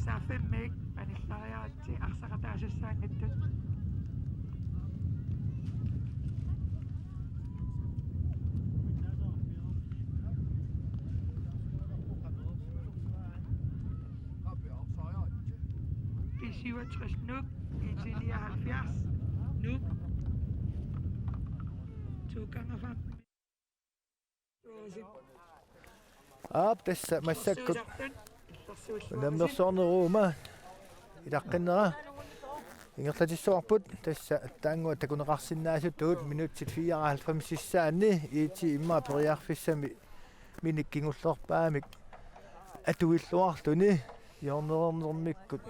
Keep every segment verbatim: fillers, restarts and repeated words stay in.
Saaffimmik panillariaritsi arsaqataasussaanngitsut. B syvogtres Nuuk, I T nioghalvfjerds Nuuk. To gange fem. Aap, tassa massakkut unammersorneruuma ilaqqinnera ingerlatissavarput, tassa aatsaannguaq takuneqarsinnaasutut minutsit fireoghalvfemsissaanni I T immaqa periarfissamik kingullerpaamik atuilluarluni hjørnerernermikkut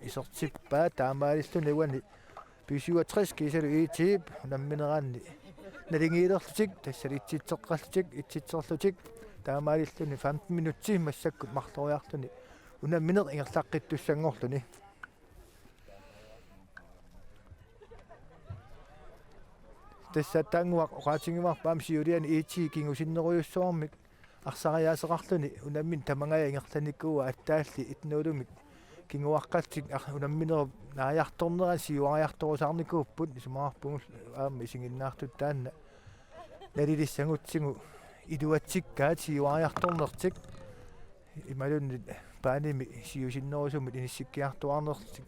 isertippaa, taamaalilluni uani B syvogtres kiisalu I T-p unammineranni naligiilerlutik, tassali itsitseqqallutik, itsitserlutik, taamaalilluni femten minutsi massakkut marloriarluni unammineq ingerlaqqittussanngorluni. Tassa aatsaannguaq oqaatigivarput aamma siuliani I T kingusinnerujussuarmik arsariaaseqarluni unammineq tamangaja ingerlanikuuaa, aatsaalli et nul-imik kinguaqqallutik ar-, unamminerup naajartornerani siuariartorusaarnikuupput, isumaqarpunga aamma isiginnaartut taanna nalilissagutsigu iluatsikkaat siuariartornertik imaluunniit baanimi siusinnerusumik inissikkiartuaarnertik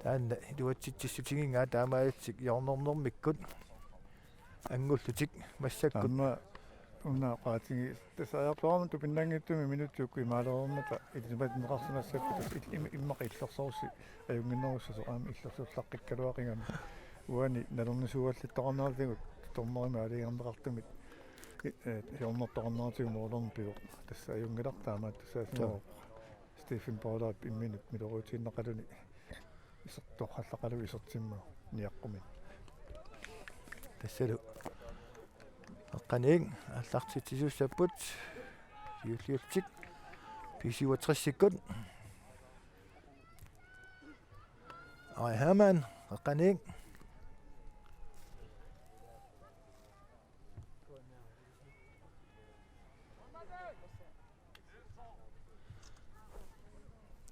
taanna iluatsitsissutigigaat, taamaalillutik hjørnernermikkut angullutik massakkut. Aamma una oqaatigi tassa ajortuarmat tupinnanngitsumik minutsit uku imaalereermata ilisimatinneqarsimassapput, tassa il-, im-, immaqa illersorussi ajunnginnerussasoq aamma illersullaqqikkaluaqigami. Uani nalornisuuallittoqarneratigut dommerimik aalajangerneqartumik i-, eh, hjørnertoqarneratigut målerneq pivoq. Tassa ajunngilarput taamaattussaasimavoq. Joo. Stephen Paulap imminut miloriutiinnaqaluni isertoqqallaqalu isertimmagu niaqqumini. Tassalu. Qeqqaniit aallartitsisussapput. Siulliullutik. B syvogtres-ikkut. Ari Hermann, qeqqaniit.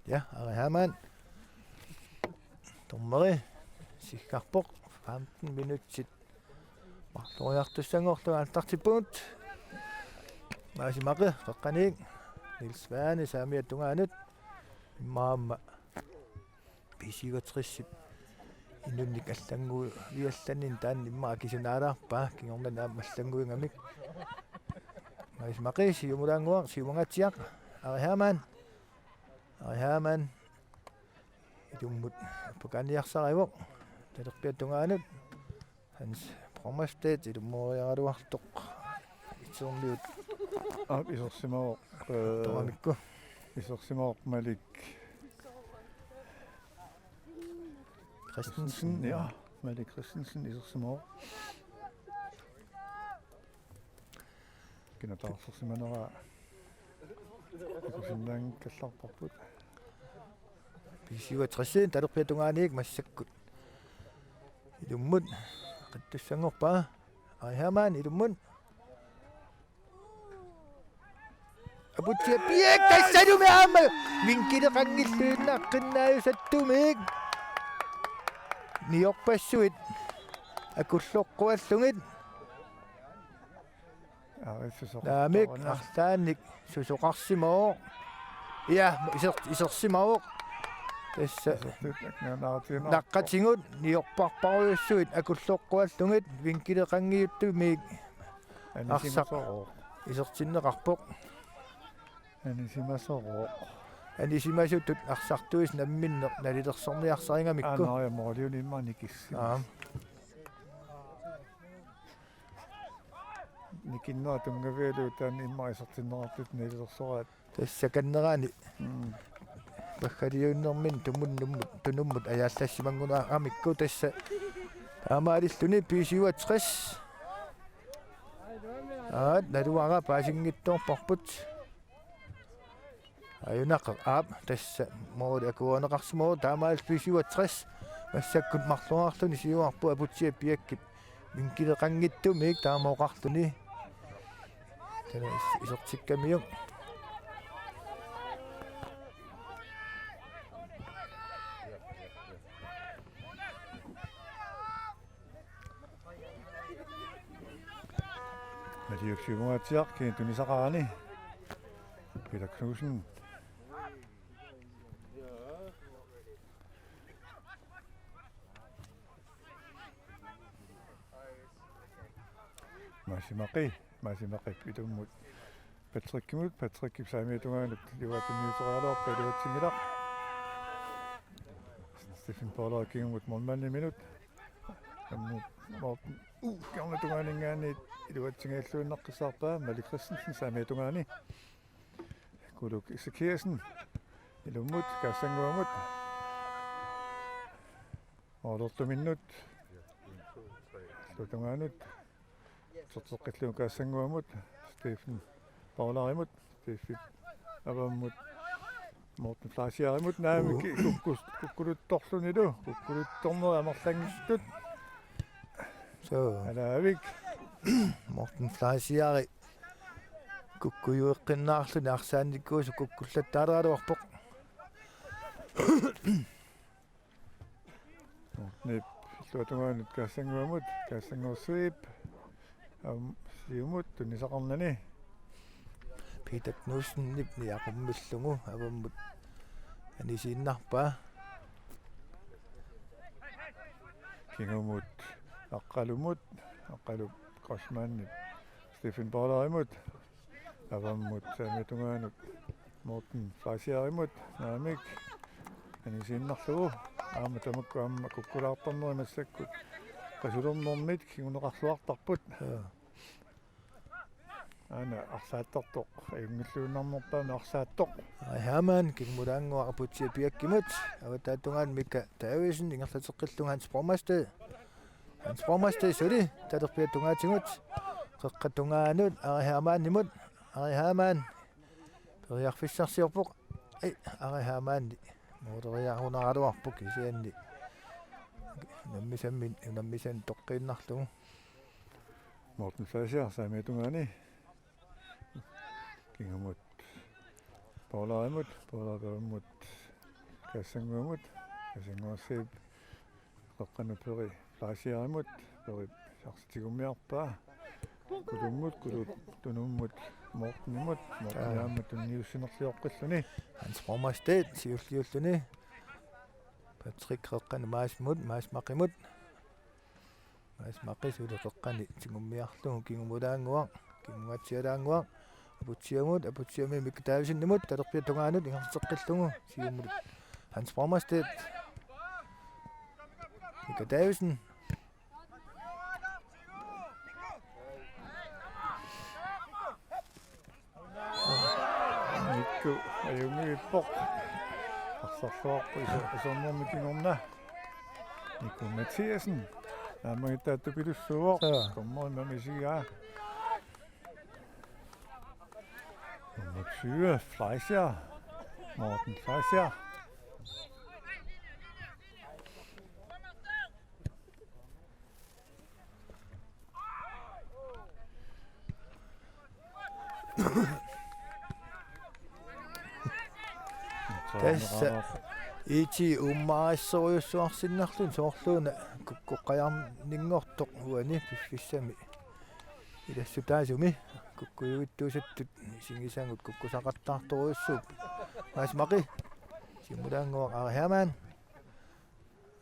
Ja, Ari Hermann. Dommeri siggarpoq, femten minutsit marloriartussanngorlugit aallartippugut. Maasi Maqe, qeqqaniit. Niels Svane saamiata tungaanut. Immaqa aamma B syvogtres-ip inunnik allannguiallanninni taanna immaqa akisunaalaarpaa, kingornani aamma allannguigamik. Maasi Maqe siumulaannguaq, siumangaatsiaq, Ari Hermann. Ari Hermann. Ilummut appakaaniarsarivoq. Talerpiata tungaanut. Hans Brommerstedt ilummuoriaraluartoq. Isermiut. Aap, isersimavoq, eh, toramikku. Isersimavoq Malik Christensen. Christensen, ja. Malik Christensen isersimavoq. Kina taarsersimanera akusinnaanngikkallarparput. B syvogtres-it talerpiata tungaaniit massakkut ilummut qittussanngorpaa. Ari Hermann ilummut. Aputsiaq Piak tassalumi aamma vinkileqanngilluinnaqqinnaajusattumik. Niorpassuit akulloqquallugit. Arissusoq. Naamik, arlaannik susoqarsimavoq. Ja, iser-, isersimavoq. Tassa. Isertut, naartiinnaq. Naqqatigut niorparparujussuit akulloqquallugit vinkileqanngitsumik. Arsaq. Anisimasorooq. Isertinneqarpoq. Anisimasorooq. Anisimasutut arsartuisa namminneq nalilersorniarsarigamikku. Aa, nå, ja, måliuni immaqa nikissi. Aa. Nikinnerat tunngavigalugu taanna immaqa isertinneqartutut nalilersoraat. Tassa kannerani. Mm. Paggaliunnermini tumunnumut, tunummut ajaallassimanngoraaramikku tassa taamaalilluni B syvogtres. Aat, naluara paasinngitsoorparput. Ajunaqeq, aap, tassa måli akuerineqarsimavoq, taamaalilluni B syvogtres massakkut marloriarluni siuarpoq Aputsiaq Piakkip vinkileqanngitsumik taama oqarluni. Taanna is-, isertikkamiuk. Diuk siumungaatsiaq kiinni tunisaqarani. Peter Knudsen. Masimaqi, Masimaqi ilummut Patrickimut, Patrickip saamiata tungaanut iluatsinniuteriaraluarpaa, iluatsinngilaq. Stephen Poulsen kingumut målmandiminut. Ammut Morten Ukiorna tungaaninngaanniit iluatsinngilluinnaqqissaarpaa, Malik Christensen saamiata tungaani. Kuluk Ezekiassen ilummut Kaassanguamut. Oorlertuminnut. Tungaanut. Sorteqqillugu Kaassanguamut. Stephen Paularimut. Stephen avammut. Morten Fleischarimut. Naamik Uu. kukkus-, kukkuluttorlunilu. Kukkuluttornerit amerlanngitsut. Soo. Alaavik. Morten Fleischeri kukkujueqqinnaarluni arsaannikuusoq kukkullattaaraluarpoq. Nip, illuatungaanut Kaassanguamut, Kaassanguarsiip, am, siumut, tunisaqarnani. Peter Knudsenip niaqummillugu, avammut anisiinnarpaa. Kingumut, Aqqalumut, Aqqalup Grossmannip, Stephen Paularimut, avammut saamiata tungaanut Morten Fleischerimut, naamik anisiinnarlugu, aamma tamakku aamma kukkulaartarnerit massakkut qasulernermit kinguneqarluartarput. Jaa. Aana arsaattartoq, ajunngilluinnarnerpaamik arsaattoq. Ari Hermann, kingumulaannguaq Aputsiaq Piakkimut, avataata tungaanut Mika Davidsen, ingerlateqqillugu Hans Borgmeister. Hans Borgmeister suli talerpiata tungaatigut. Qeqqata tungaanut Ari Hermannimut. Ari Hermann. Periarfissarsiorpoq. Ai, Ari Hermann. Mooriarunaraluarpoq kisianni. Unammisammi, unammisanut toqqiinnarlugu. Morten Fleischer saamiata tungaani. Kingumut Paularimut, Paularimut Kaassanguamut, Kaassanguarsiip qeqqanut Peri Fleischerimut, Peri sarsaq tigummiarpaa. Kulummut, Kulup tunummut Mortenimut, Morten Aa. aamma tunniussinerlioqqilluni. Hans Borgmeister siulliulluni. Patrick qeqqanut Maasmut, Maasmaqimut. Maasmaqi suli qeqqani tigummiarlugu kingumulaannguaq, kingungaatsialaannguaq, Aputsiamut, Aputsiami Mika Davidsenimut, talerpiata tungaanut ingerlateqqillugu, siumut Hans Borgmeister. Mika Davidsen. Nikku ajunngivippoq. Arsarluarpoq iso-, isornermi kingorna. Nikku Mathiassen. Naammagittaaq tupilussuuvoq. Joo. Dommerimut misigaa. Nummer tyve, Fleischer. Morten Fleischer. Tassa I T uummarissorujussuarsinnarluni soorluuna kukkoqqajarninngortoq uani piffissami ilassutaasumi kukkujuttuusattut isigisagut kukkusaqattaartorujussuupput. Maasmaqi. Siumulaannguaq Ari Hermann.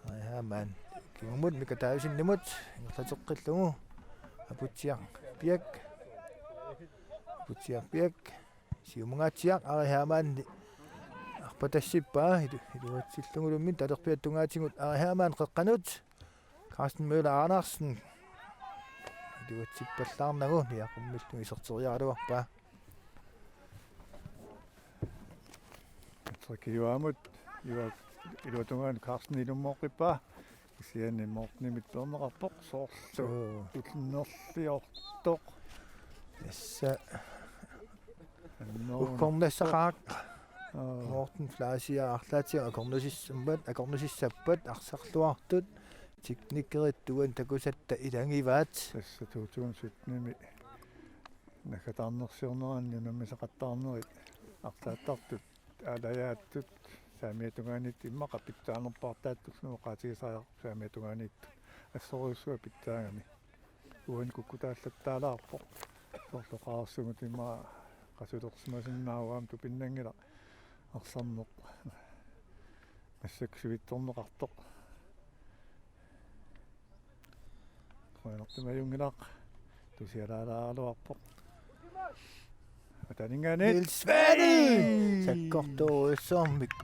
Ari Hermann. Kingumut Mika Davidsenimut ingerlateqqillugu. Aputsiaq Piak. Aputsiaq Piak. Siumungaatsiaq Ari Hermann arpatassippaa ilu-, iluatsillugulummi talerpiata tungaatigut Ari Hermann qeqqanut. Carsten Møller Andersen. Iluatsippallaarnagu niaqummillugu iserteriaraluarpaa. Patrick Juamut, Jua-, iluatungaanut Carsten ilummooqqippaa. Kisianni Mortenimit peerneqarpoq soorlu Joo. tullinnerliortoq. Tassa Annoon. Ukkornassaqaaq. Aa. Morten Fleischer arlaatigut akornusissammat, akornusissappat arsarluartut teknikerit uani takusatta ilagivaat. Tassa to tusind syttenimi naggataarnersiorneranni unammisaqattaarnerit arlaattartut aalajaattut saamiata tungaaniittut immaqa pitsaanerpaartaattullu oqaatigisariaqarpoq saamiata tungaaniittut assorujussuaq pitsaagami. Uani kukkutaallattaalaarpoq. Torloqaarsugut ima qasulersimasinnaavoq, aamma tupinnanngilaq arsarneq massakkut sivitsorneqartoq. Qujanartumik ajunngilaq, tusialaalaaraluarpoq. Ataaninngaanniit Niels Svane! Sakkortoorujussuarmik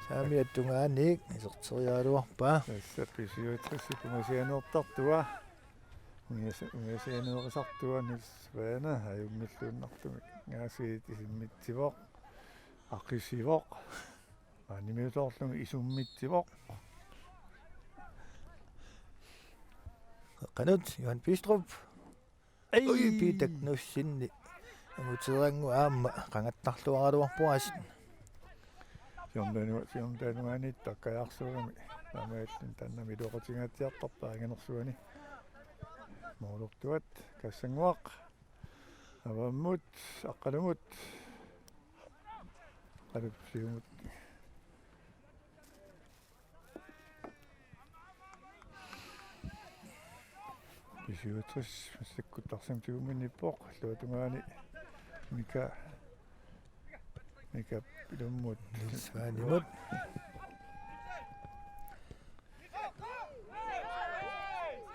saamiata tungaaniit iserteriaraluarpaa. Tassa B syvogtres-ip ungasianeertartua. Ungas-, ungasianeerisartua Niels Svane ajunngilluinnartumik. Ngaasiit isimmitsivoq. Aqisivoq. Maanimiusoorlugu isummitsivoq. Qanut, Johan Bistrup. Ei! Ui, Peter Knudsenip anguteerannguaq aamma qangattarluaraluarpoq aasiit. Fjortenu-, fjortenugaaniittoq Kajaarsuugami taamaalilluni taanna iluaqutingaatsiartarpoq anginersuani. Moolortuat Kassannguaq. Avammut, Aqqalumut. Aqqalup siumut. B syvogtres massakkut tassani tiguminippoq, illuatungaani Mika, Mika ilummut. Niels Svanemut.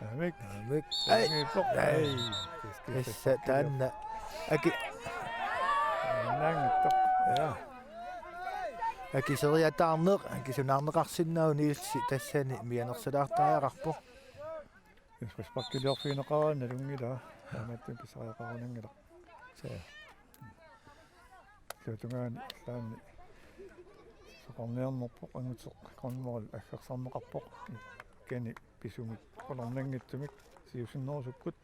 Aamik. Aamik. Ai. Aamik. Ai. Tassa taanna. Aki. Nangittoq. Ja. Akiseriataarneq, akisunaarneqarsinnaavoq Nielsi tassani mianersalaartariaqarpoq. Frisparkiliorfigineqaraanni nalunngilaa. Taamaattumik pisariaqarunanngilaq. Saa. Illuatungaani allaanni soqarniarnerpoq, anguteq cornermål aggersarneqarpoq. Kani pisumik qularnanngitsumik siusinnerusukkut.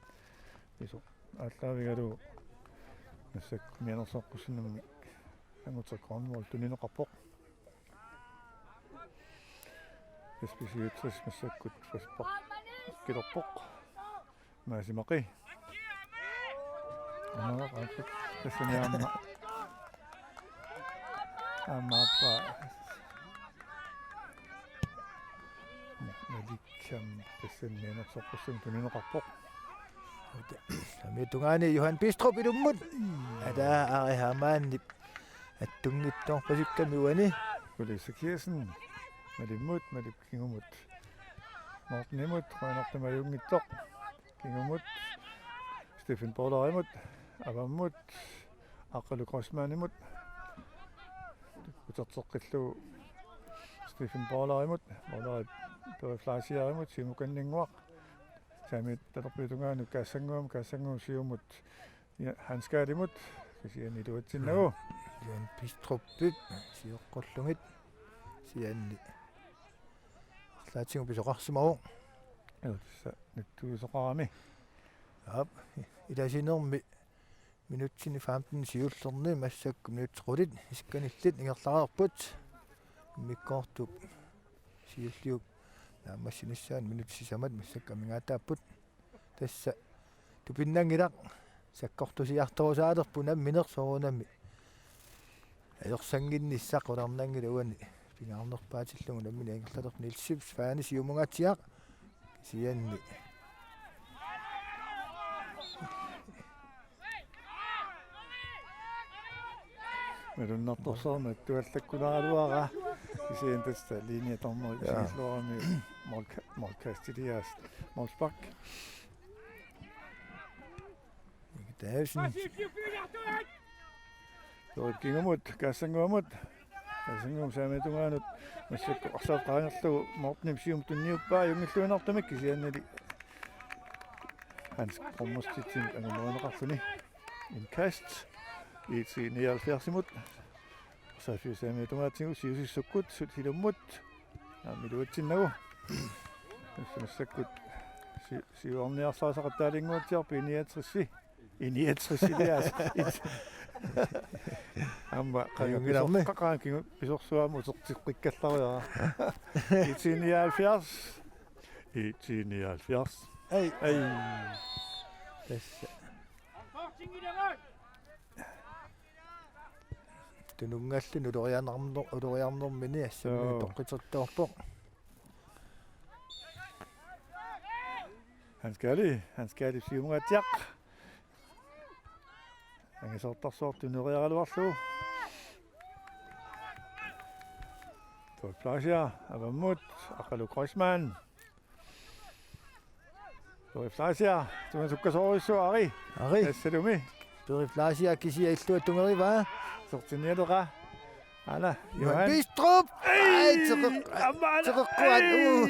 Pisoq aallaavigalugu massakkut mianersoqqussinnaammat anguteq cornermål tunineqarpoq. B syvogtres massakkut frisparkilerpoq. Maasi Maqi. Aamma, tassani aamma. Aamma aappaa. Malik aamma tassani mianersoqqussummik tunineqarpoq. Saamiata tungaani Johan Bistrup ilummut. Ataa, Ari Hamanip attunngitsoorpasukkamik uani. Ole Ezekielsen. Malimmut, Malip kingumut. Mortenimut, qujanartumik ajunngitsoq. Kingumut, Stephen Paularimut, avammut, Aqqalu Grossmanimut, uterteqqillugu Stephen Paularimut, Paulari Peri Fleisierimut, siumukanninnguaq, saamiata talerpiata tungaanut Kassannguamut, Kassannguup siumut, ja, Hans Karlimut, kisianni iluatsinnagu. Johan Bistrupip sioqqullugit, kisianni arlaatigut pisoqarsimavoq. Joo, tassa nutsuisoqarami. Aap, ilasinermi minutsini femten siullerni massakkut minutsit qulit isikkanillit ingerlareerput. Immikkoortup siulliup naammassinissaanut minutsit sisamat massakkut amigaataapput. Tassa tupinnanngilaq sakkortusiartorusaalerput nammineq soorunami. Ajorsannginnissaq qularnanngilaq uani pingaarnerpaatillugu nammineq ingerlalerpoq. Nielsip Svane siumungaatsiaq kisianni. Malunnartorsuarmik attuallakkulaaraluara. Kisianni tassa linjedommerit, ja, isigilluarami målka-, målkastiliaas målspark. Davidsen. Torik kingumut, Kassannguamut. Kassannguup saamiata tungaanut massakkut arsaq qaangerlugu Mortenip siumut tunniuppaa, ajunngilluinnartumik kisiannili Hans Krummerstedtimut angumerineqarluni. Indkast. I T nioghalvfjerdsimut. Arsaq saamiata tungaatigut siusissukkut, sut ilummut. Aamma iluatsinnagu. Tassa massakkut si-, siuarniarsarisaqattaalinnguatsiarpoq I niogtres. I niogtres, Elias. Aamma qanga, ajunngilaq, pisor-, qanga kingu-, pisorsuarmut uterteqqikkallarujussuuara. I T nioghalvfjerds. I T nioghalvfjerds. Ei. Ei. Tassa. Tununngalluni ulorianarner-, ulorianarnermini assammik, joo, toqqitertoorpoq. Hans Kali, Hans Kali siumungaatsiaq. Angisoortarsuaq tuneriaraluarlugu. Tuat Fleischer, avammut, Aqqalu Kreuzmann. Tuat Fleischer, tungaanut sukkasoorujussuaq, Ari. Ari. Tassalumi. Tuat Fleischer kisiat illuatungerivaa. Sortinnialeqa. Aana, Johan Johan. Bistrup! Ei! Ai, teqeq-, Aamma aana. Teqeqquat, Ei! uu.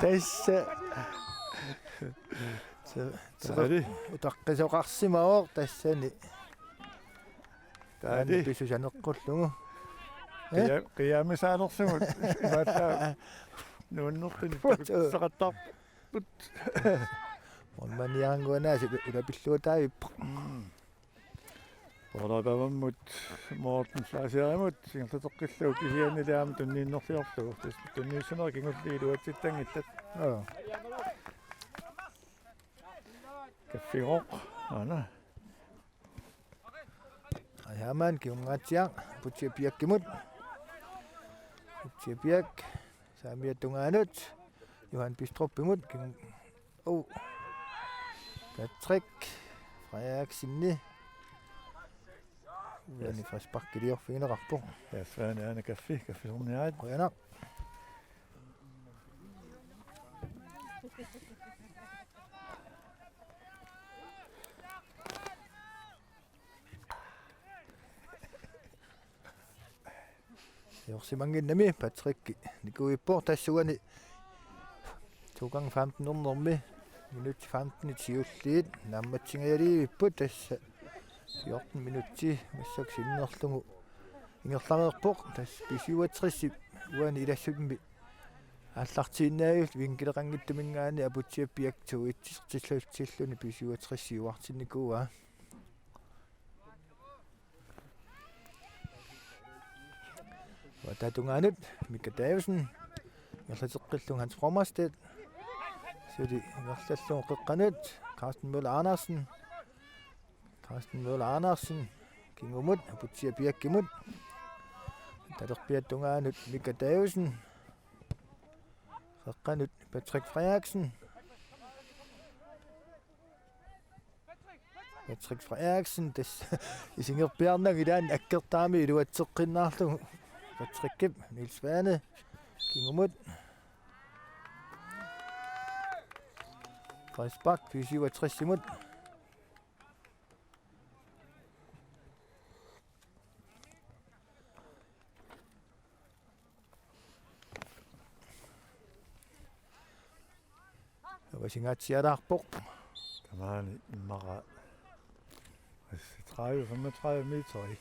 Tassa. Te-, teqeq-, Taali. Utaqqisoqarsimavoq tassani. Taali. Aana pisusaneqqullugu. Eh? Qia-, qiaamisaalersugut. Imaallaat. Nuannertuni Put. Takutisaqattaarput. Målmandiaannguanaasoq ulapilluataavippoq. Mm. Poorlaapavammut Morten Fleischer-imut ingerlateqqillugu kisiannili aamma tunniunnerliorlugu. Tassa tunniussanerit kingulliit iluatsittanngillat. Joo. Kaffigoq, aana. Ai Hermann, kingungaatsiaq, Aputsiaq Piakkimut. Aputsiaq Piak, saamiata tungaanut, Johan Bistrupimut, kingu-, oh. Patrick Frederiksen. Uani frisparkiliorfigineqarpoq. Ja, Svane aana kaffi, kaffisorniarit. Qujanaq. Ajorsimannginnami Patrick nikuippoq tassuani to gange femten-ernermi minut femten siulliit naammatsingajalerput tassa fjorten minutsi massakkut sinnerlugu ingerlareerpoq tassa B syvogtres uani ilassummi aallartiinnarlugu vinkileqanngitsumik Aputsiaq Piak to et-ertilluni B syvogtres siuartinnikuuaa. Uataa tungaanut Mika Davidsen. Ingerlateqqillugu Hans Frommerstedt. Suli ingerlallugu qeqqanut Carsten Møller Andersen. Carsten Møller Andersen. Kingumut, Aputsiaq Piakkimut. Talerpiata tungaanut Mika Davidsen. Qeqqanut Patrick Frederiksen. Patrick Frederiksen, tassa isingerpiarnagu ilaanni akkertarami iluatseqqinnaarlugu. Patrickip, Niels Svane, kingumut. Frispark, B syvogtres-imut. Avasingaatsialaarpoq. Tamaani immaqa tredive femogtredive meteri.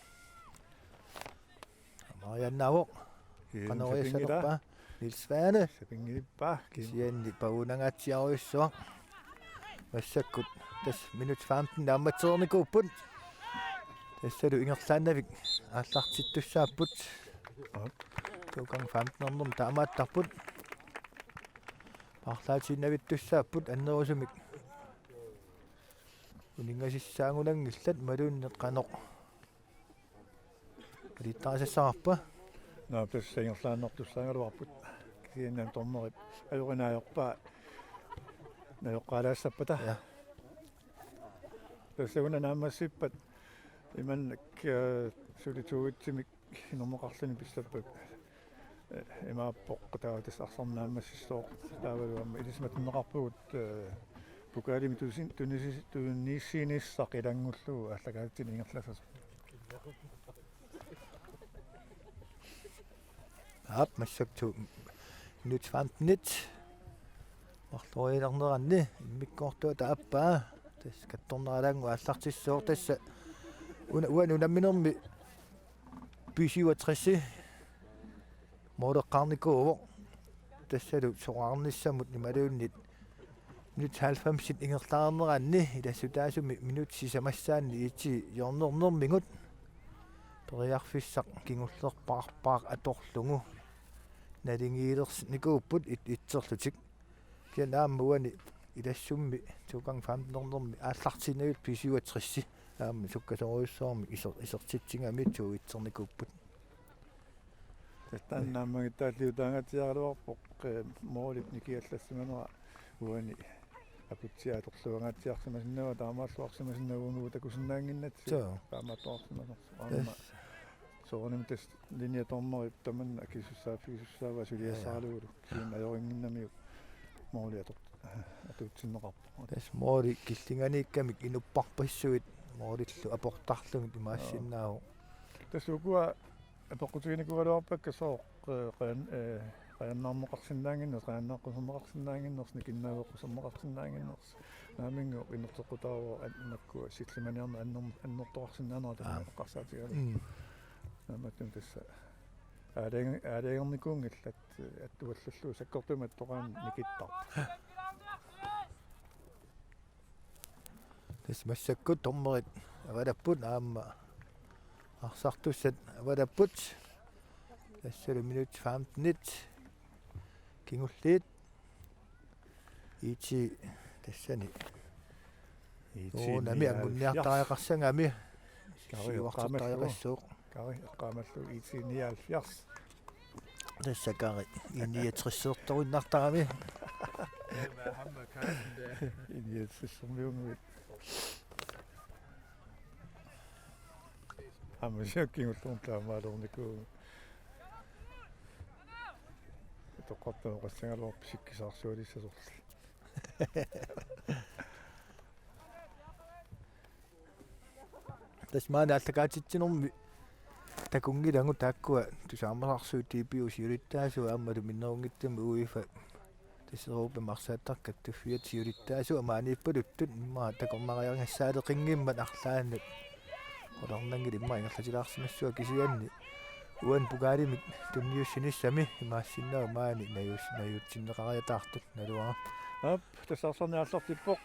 Mariannaavoq. Kiin qanoq sapinngilaat. Niels Svane. Sapinngilaat. Kiin. Kisianni paunangaatsiarujussuaq. Massakkut tassa minut femten naammatsereernikuupput. Tassalu ingerlaannavik aallartittussaapput. Aap. To gange femten-ernermi taamaattarput. Paarlaatiinnavittussaapput annerusumik. Uninngasissaagunanngillat imaluunniit qanoq. Aliittarisassaqarpa? Naa, tassa ingerlaannartussaagaluarput. Kisianni dommeri ajorinaajorpaa. Najoqqaalaassappata. Ja. Tassa una naammassippat imannak, eh, suli to et-imik inerneqarluni pissappat. Eh, imaappoq taava tassa arsaq naammassissooq taavalu aamma ilisimatunneqarpugut, eh, pokalimik tusin-, tunisi-, tunisinissaq ilanngullugu aallakaatitsineq ingerlassasoq. Aap, massakkut minut femten-it. Marlorialerneranni immikkoortuata aappaa. Tassa kattorneralaannguaq aallartissooq tassa. Una-, uani unamminermi B syvogtres mooleqqaarnikuuvoq. Tassalu soraarnissamut imaluunniit minut halvfems ingerlaarneranni ilassutaasumi minut sisamassaanni I T hjørnernermigut periarfissaq kingullerpaarpaaq atorlugu naligiilersinnikuupput et-, et-erlutik. Kisianni aamma uani ilassummi to gange femten-ernermi aallartiinnavik B syvogtres aamma sukkasoorujussuarmik iser-, isertitsigami to et-ernikuupput. Tassa taanna naammagittaalliutaangaatsiaraluarpoq, eh, moolip nikiallassimanera uani Akutsiaat atorluangaatsiarsimasinnaavaa, taamaalluarsimasinnaavaa uagut takusinnaannginnatsigit. Joo. Taamaattoqarsimasorsuaq. Aamma. Yes. Soorunami tassa linjedommerip tamanna akisussaaffigisussaavaa suliassaralugu. Kisianni ajorinnginnamiuk måli ator-, atuutsinneqarpoq. Tassa måli killinganiikkamik inupparpassuit målillu aportarlugit imaassinnaavoq. Tassa ukua apeqqutiginikuugaluarpakka sooq, eh, qajan-, eh, qajannaarneqarsinnaannginnersoq, qajannaaqquserneqarsinnaannginnersoq, nikinnaveeqquserneqarsinnaannginnersoq. Naamik, innerteqqutaavoq an-, makkua sillimaniarneq anner-, annertoqarsinnaanera. Aap. Taanna eqqarsaatigalugu. Mm. Naammattumik tassa aalajange-, aalajangernikuunngillat, eh, attuallallugu sakkortuumik attoqarneq nikittarpoq. Tassa massakkut dommerit avalapput aamma arsartussat avalapput. Tassalu minutsit femtenit kingulliit. I T tassani. I T. Joo, nami nioghalvfjerds. Anguniartariaqassagami. Kari eqqaamallugu. Siuartortariaqassuuq. Kari eqqaamallugu I T nioghalvfjerds. Tassa Kari I niogtressertorinnartarami. I niogtressermiunngui. Aamma siakkinngullunga taamaalernikuuvoq. Toqqartuneqassagaluarpoq sikkisaarsualissasorli. Tassa maani aallakaatitsinermi takunngilagut taakkua tusaamasarsuit D B U siulittaasuat aammalu minnerunngitsumik UEFA tassa Europamik arsaattartut kattuffiata siulittaasuat maaniippaluttut immaqa takornariagassaaleqinngimmat arlaannut qularnanngilaq immaqa ingerlatilaarsimassaaq kisianni uani pokalimik tunniussinissami imaassinnaavoq maani najuus-, najuutsinneqariataartut naluara. Aap, tassa arsarneq aallartippoq.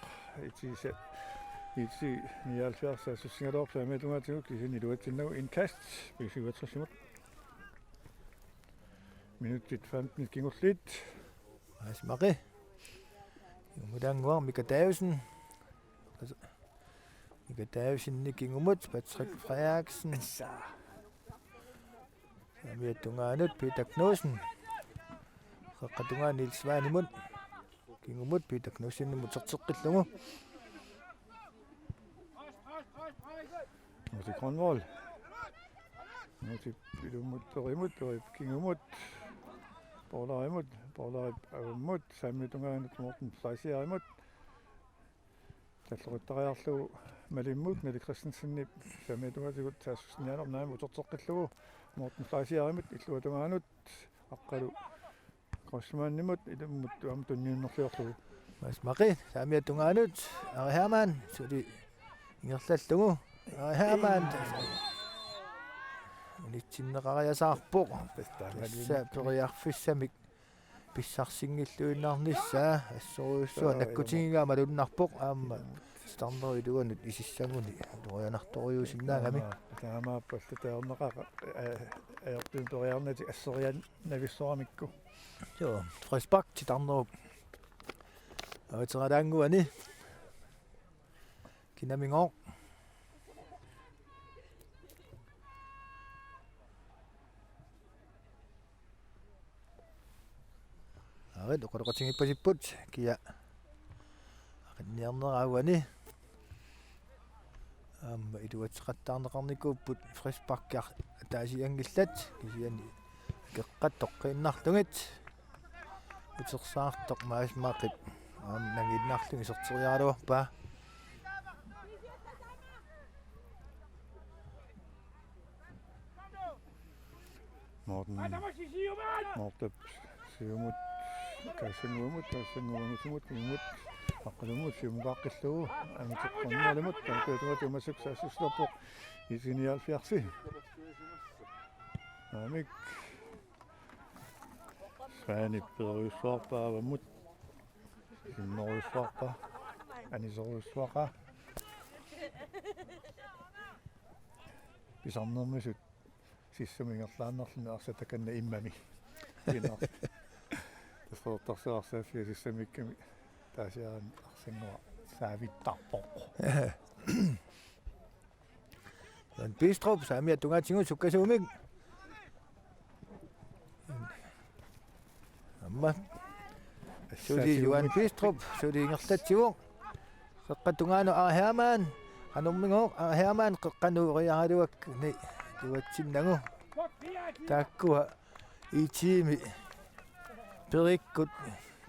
I T se-, I T nioghalvfjerds saassussigaluarpoq saamiata tungaatigut kisianni iluatsinnagu indkast B syvogtres-imut. Minutsit femten kingulliit. Mads Maki. Kingumut annguaq Mika Davidsen. Mika Davidsen kingumut Patrick Frederiksen. Saamiata tungaanut Peter Knudsen. Qeqqata tungaanut Niels Sveinimut. Kingumut Peter Knudsenimut uterteqqillugu. Nuuti Grønvold. Nuuti ilummut Perimut, Perip kingumut. Poularimut, Poularip avammut, saamiata tungaanut Morten Fleisierimut. Talloqittariarlugu Malimmut, Malik Christensenip saamiata tungaatigut saassussinialermat naamik uterteqqillugu Morten Fleisierimut, illuata tungaanut, Aqqalu Grossmannimut, ilummut aamma tunniunnerliorlugu. Mads Maki, saamiata tungaanut, Ari Hermann, suli ingerlallugu, Ari Hermann. Unitsinneqariasaarpoq. Tassa periarfissamik pissarsinngilluinnarnissaa assorujussuaq nakkutigigaa malunnarpoq aamma titarnerup iluanut isissaguni torianartoriusinnaagami. Taamaappa, taamaappa allatut ajortumik periarnatik assoriannavissoramikku. Joo, frispark titarnerup avateralaannguani. Kinamingooq. Arit oqaloqatigiippasipput kia aqinniarnera uani. Aamma iluatseqattaarneqarnikuupput frisparkit ataasianngillat kisianni akeqqat toqqiinnarlugit. Utersaartoq Mads Maki aamma nangiinnarlugu iserteriaraluarpaa. Morten. Morten siumut, Kassannguamut, Kassannguamut, siumut, siumut, Aqqalumut, siumukaaqqillugu, Anguteqqornialimut, tamatuma tumasuk saassussilerpoq, I T nioghalvfjerds. Aamik. Svanip perujussuarpaa avammut. Immerujussuarpaa. Aniserujussuaqaa. Pisarnermisut sissami ingerlaannarluni arsaq takanna immami. Inar. Tassortarsiarsaaffiga sissamikkami taasiarani arsannguaq saavittarpoq. Jan Bistrup saamiata tungaatigut sukkasuumik. Aamma. Suli Johan Bistrup, suli ingerlatsivoq. Qeqqata tungaanut Ari Hermann, qanormigooq Ari Hermann qeqqanut uriaraluakkani iluatsinnagu. Taakkua IT-mi Perikkut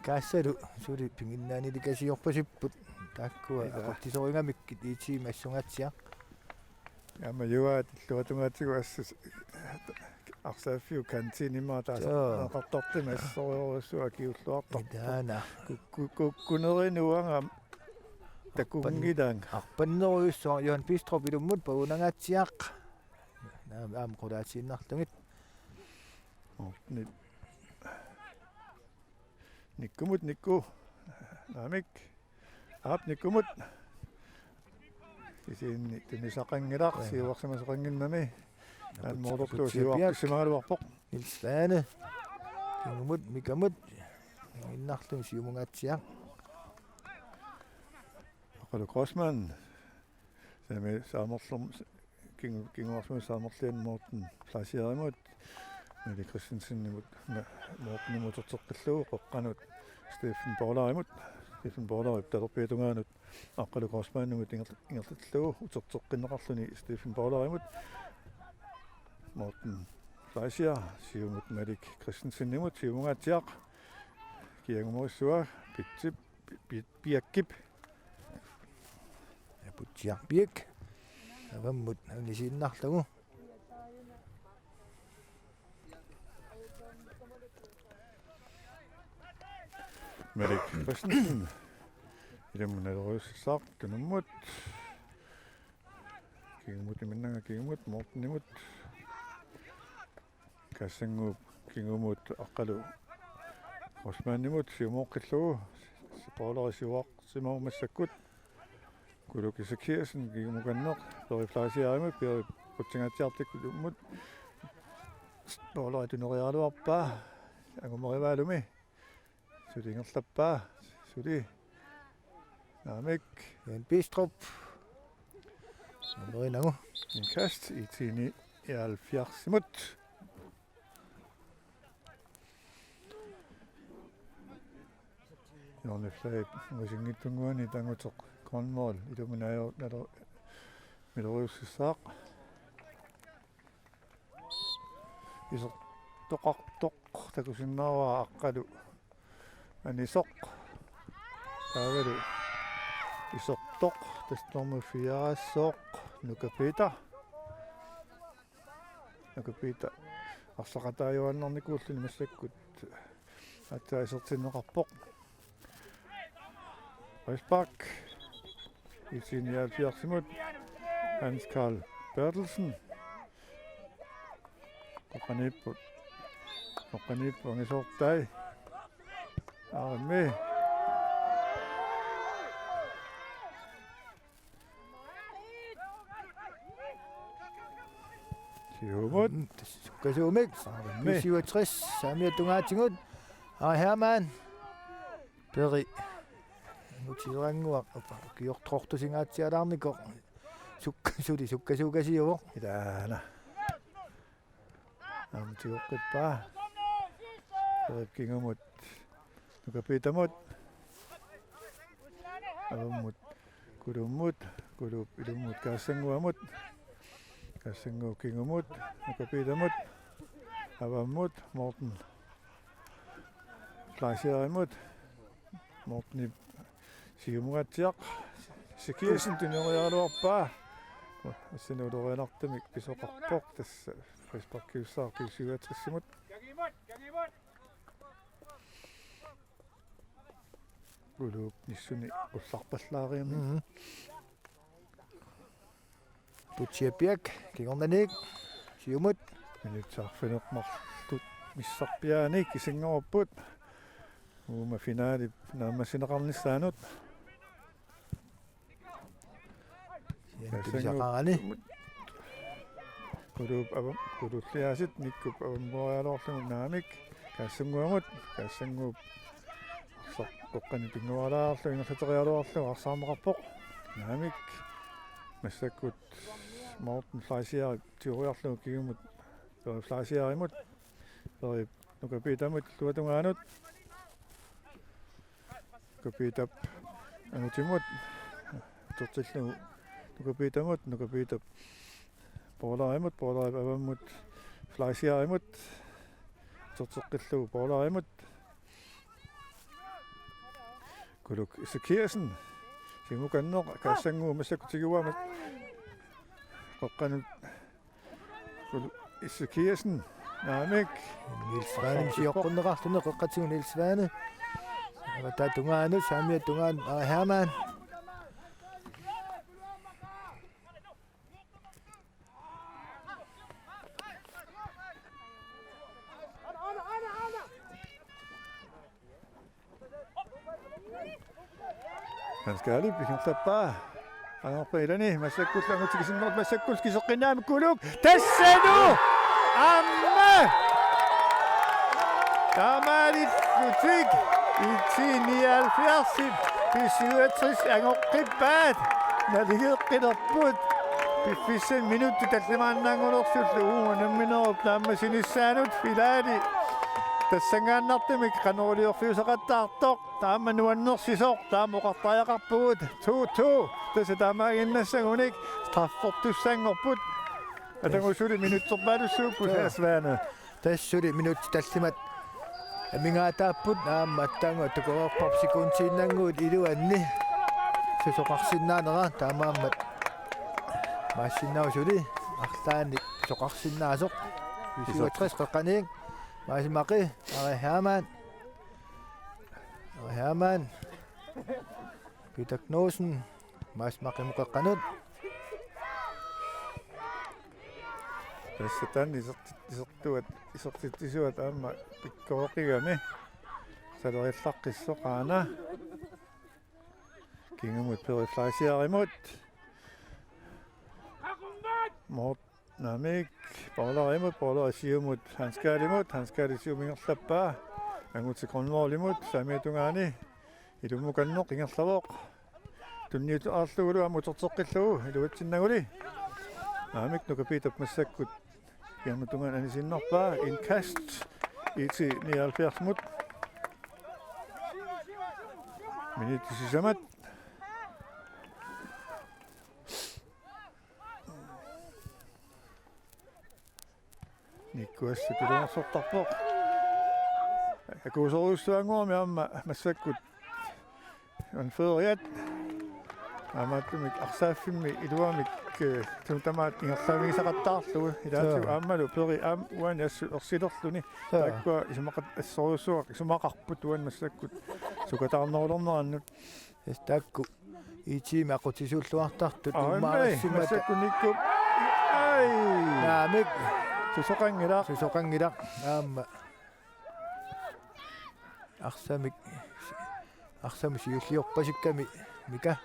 Kaassalu suli piginnaanilikasiorpasipput. Taakkua Ila. Aqqutisorigamik IT-mi assungaatsiaq. Aamma Juaat illuatungaatsigut assut arsaaffiup kantiinimmaa taasa Joo. Qartortimi assorujussuaq akiulluartarpoq. Ilaana. Kukku-, kukkunerinuanga takunngilaanga. Arpannerujussuaq Johan Bistrup ilummut pagunangaatsiaq. Naam, aamma qulaatiinnarlugit. Ornit. Nikkumut Nikku. Naamik. Aap Nikkumut. Kisianni tunisaqanngilaq. Joo. Siuarsimasaqannginnami. Aamma moortortuut Putsiapiak. Siuartissimagaluarpoq. Niels Svane. Kingumut Mikamut. Innarlum siumungaatsiaq. Aqqalu Grossmann. Sami saamerlum kingu-, kinguarsimut saamerlian Morten Fleisierimut, Malik Christensenimut, Ma-, Mortenimut uterteqqillugu qeqqanut Steffen Paularimut, Steffen Paularip talerpiata tungaanut Aqqalu Grossmannimut inger-, ingerlatillugu uterteqqinneqarluni Steffen Paularimut, Morten Fleisier siumut Malik Christensenimut siumungaatsiaq kiangumorissua Pitsip Pi-, Piakkip. Ja, Putsiaq Piak. Avammut angisiinnarlugu. Malik Christensen. Ilummut nalorujussuaq tunummut. Kingumut iminnanga kingumut Mortenimut. Kassannguup kingumut Aqqalu Grossmannimut siumooqqillugu. Paulari siuarsimavoq massakkut. Kuluki Zacchaessen kingumukanneq. Peri Fleisierimut, Peri qutsingaatsiartikkut ilummut. Paulari tuneriaraluarpaa. Angumerivaalumi. Suli ingerlappaa. Suli. Naamik. Jan Bistrup. Nummerinagu. Indkast IT-nioghalvfjerdsimut. Hjørneflag. Usinngitsunnguani tanguteq. Grønvold. Iluminaajo nalo. Miloriussissaaq. Isertoqartoq takusinnaavara Aqqalu Anisoq. Taavalu isertoq tassa nummer fire-aasoq Nuka Peter. Nuka Peter arsaqataajuaannarnikuulluni massakkut aatsaat isertinneqarpoq. Frispark. IT-nioghalvfjerdsimut. Hans Karl Berthelsen. Oqaniipput. Oqaniipput angisoortai. Aammi. Siumut. Mm, tassa sukkasuumik. Aammi. B syvogtres, saamiata tungaatigut. Ari Hermann. Peri. Nutiseranguaq, upa, ukiortortusingaatsialaarnikoq. Suk-, suli sukkasuukasiuvoq. Ilaana. Aamma tigoqqippaa. Perip kingumut. Nuka Piitamut. Avammut. Kulummut. Kuluup ilummut Kaassannguamut. Kaassannguup kingumut. Nuka Piitamut. Avammut. Morten Fleisierimut. Mortenip siumungaatsiaq. Zacchaessen tuneriaraluarpaa. Assani ulorianartumik pisoqarpoq, tassa frisparkiussaaq B syvogtres-imut. Kuluup nissuni ullarpallaariami. Mhm. Putsiapiak kingornaniit siumut. Minutsit arfineq-marluk missarpiaanik isinngorupput. Uuma finalip naammassineqarnissaanut. Sian tunisaqarani. Kuluup avam-, Kuluulliaasiit Nikkup avammuariaraluarlugu naamik. Kaassannguamut, Kaassannguup arsaq qoqqani pinnguariaraluarlugu ingerlateriaraluarlugu arsaarneqarpoq. Naamik. Massakkut Morten Fleisierip tigoriarlugu kingumut Peri Fleisierimut. Peri Nuka Piitamut illuatungaanut. Nuka Piitap angutimut, utertillugu Nuka Piitamut, Nuka Piitap Poularimut, Poularip avammut Fleisierimut, uterteqqillugu Poularimut. Kuluk Ezekiassen, siumukanneq, kaassannguu massakkut tiguaammat qeqqanut. Kuluk Ezekiassen, naamik. Niels Svane sioqqunneqarluni, qeqqatigut Niels Svane. Avataa tungaanut, saamiata tungaanut, Ari Hermann. Hans Karlip ingerlappaa. Qangarpa ilani massakkullu angutit kisinnermut, massakkullu kiseqqinnaamik Kuluk. Tassanu! Aamma! Taamaalillutik IT nioghalvfjerdsip B syvogtres angoqqippaat. Naligeqqilerput. Piffissami minutsit tallimaannaanngulersullu uagut namminerup naammassinissaanut finale tassanngaannartumik qanoq iliorfiusaqattaartoq. Taama nuannersisoq, taama oqartariaqarpugut. To to. Tassa taamaaginnassagunik straffertussanngorput. Atagu suli minutserpaalussuupput. Joo. Svane. Tassa suli minutsit tallimat amigaataapput, aamma attaanngua takoreerparput sekundiinnannguit iluanni susoqarsinnaanera, taamaammat maassinnaavoq suli arlaannik susoqarsinnaasoq. Isoq. Syvogtres qeqqaniik. Maasi Maqe, Ari Hermann. Ari Hermann. Peter Knudsen, Maasi Maqemut qeqqanut. Tassa taanna isertit-, isertuat, isertitsisuat aamma pikkoriqigami. Saleriallaqqissoq aana. Kingumut Peri Fleisierimut. Mort Naamik, Poularimut, Poulari siumut, Hans Karlimut, Hans Karlip siumut ingerlappaa, angutit Grønvoldimut, saamiata tungaani, ilummukanneq ingerlavoq. Tunniuteqarlugulu aamma uterteqqillugu, iluatsinnaguli. Naamik, Nuka Piitap massakkut, kingorna tungaanut anisinnerpaa, indkast, IT nioghalvfjerdsmut. Minutsit sisamat. Nikku assut iluarsortarpoq. Akuusorujussuanngorami aamma massakkut anføreriat. Aammaattumik arsaaffimmi iluamik, eh, tun tamaat ingerlavigisaqattaarlugu. Ilaatigut. Joo. Aammalu Peri aamma uani assut ersilerluni. Joo. Taakkua isumaqat-, assorujussuaq isumaqarput uani massakkut sukataarnerulernerannut. Yes, taakku IT-mi aqqutissiulluartartut. Aa, uummaarissimmata. Massakkut Nikkup. Ai! Naamik. Susoqanngilaq. Susoqanngilaq. Aamma. Arsamik. Arsamik siulliorpasikkami. Mika.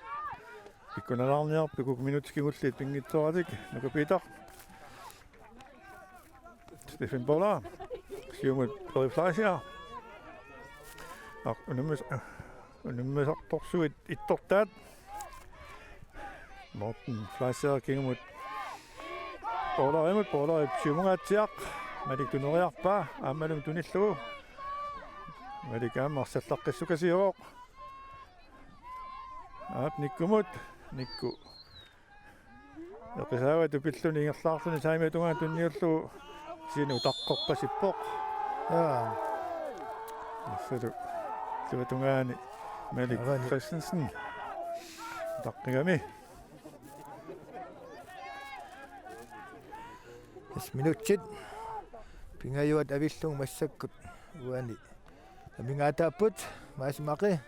Pikkunalaarniarput uku minutsit kingulliit pinngitsooratik. Nuka Piitaq. Steffen Poulari. Siumut Peri Fleischer. Aq, unammis-, unammisartorsuit ittortaat. Morten Fleischer kingumut Poularimut, Poularip siumungaatsiaq. Malik tuneriarpaa, aammalumi tunillugu. Malik aamma arsallaqqissukasiuvoq. Aap, Nikkumut, Nikku. Eqisaavatu pilluni ingerlaarluni saamiata tungaanut tunniullugu, kisianni utaqqerpasippoq. Jaa. Assalu illuatungaani Malik Avani. Christensen. Utaqqigami. Yes, minutsit pingajuat avillugu massakkut uani amigaataapput. Maasi Maqe.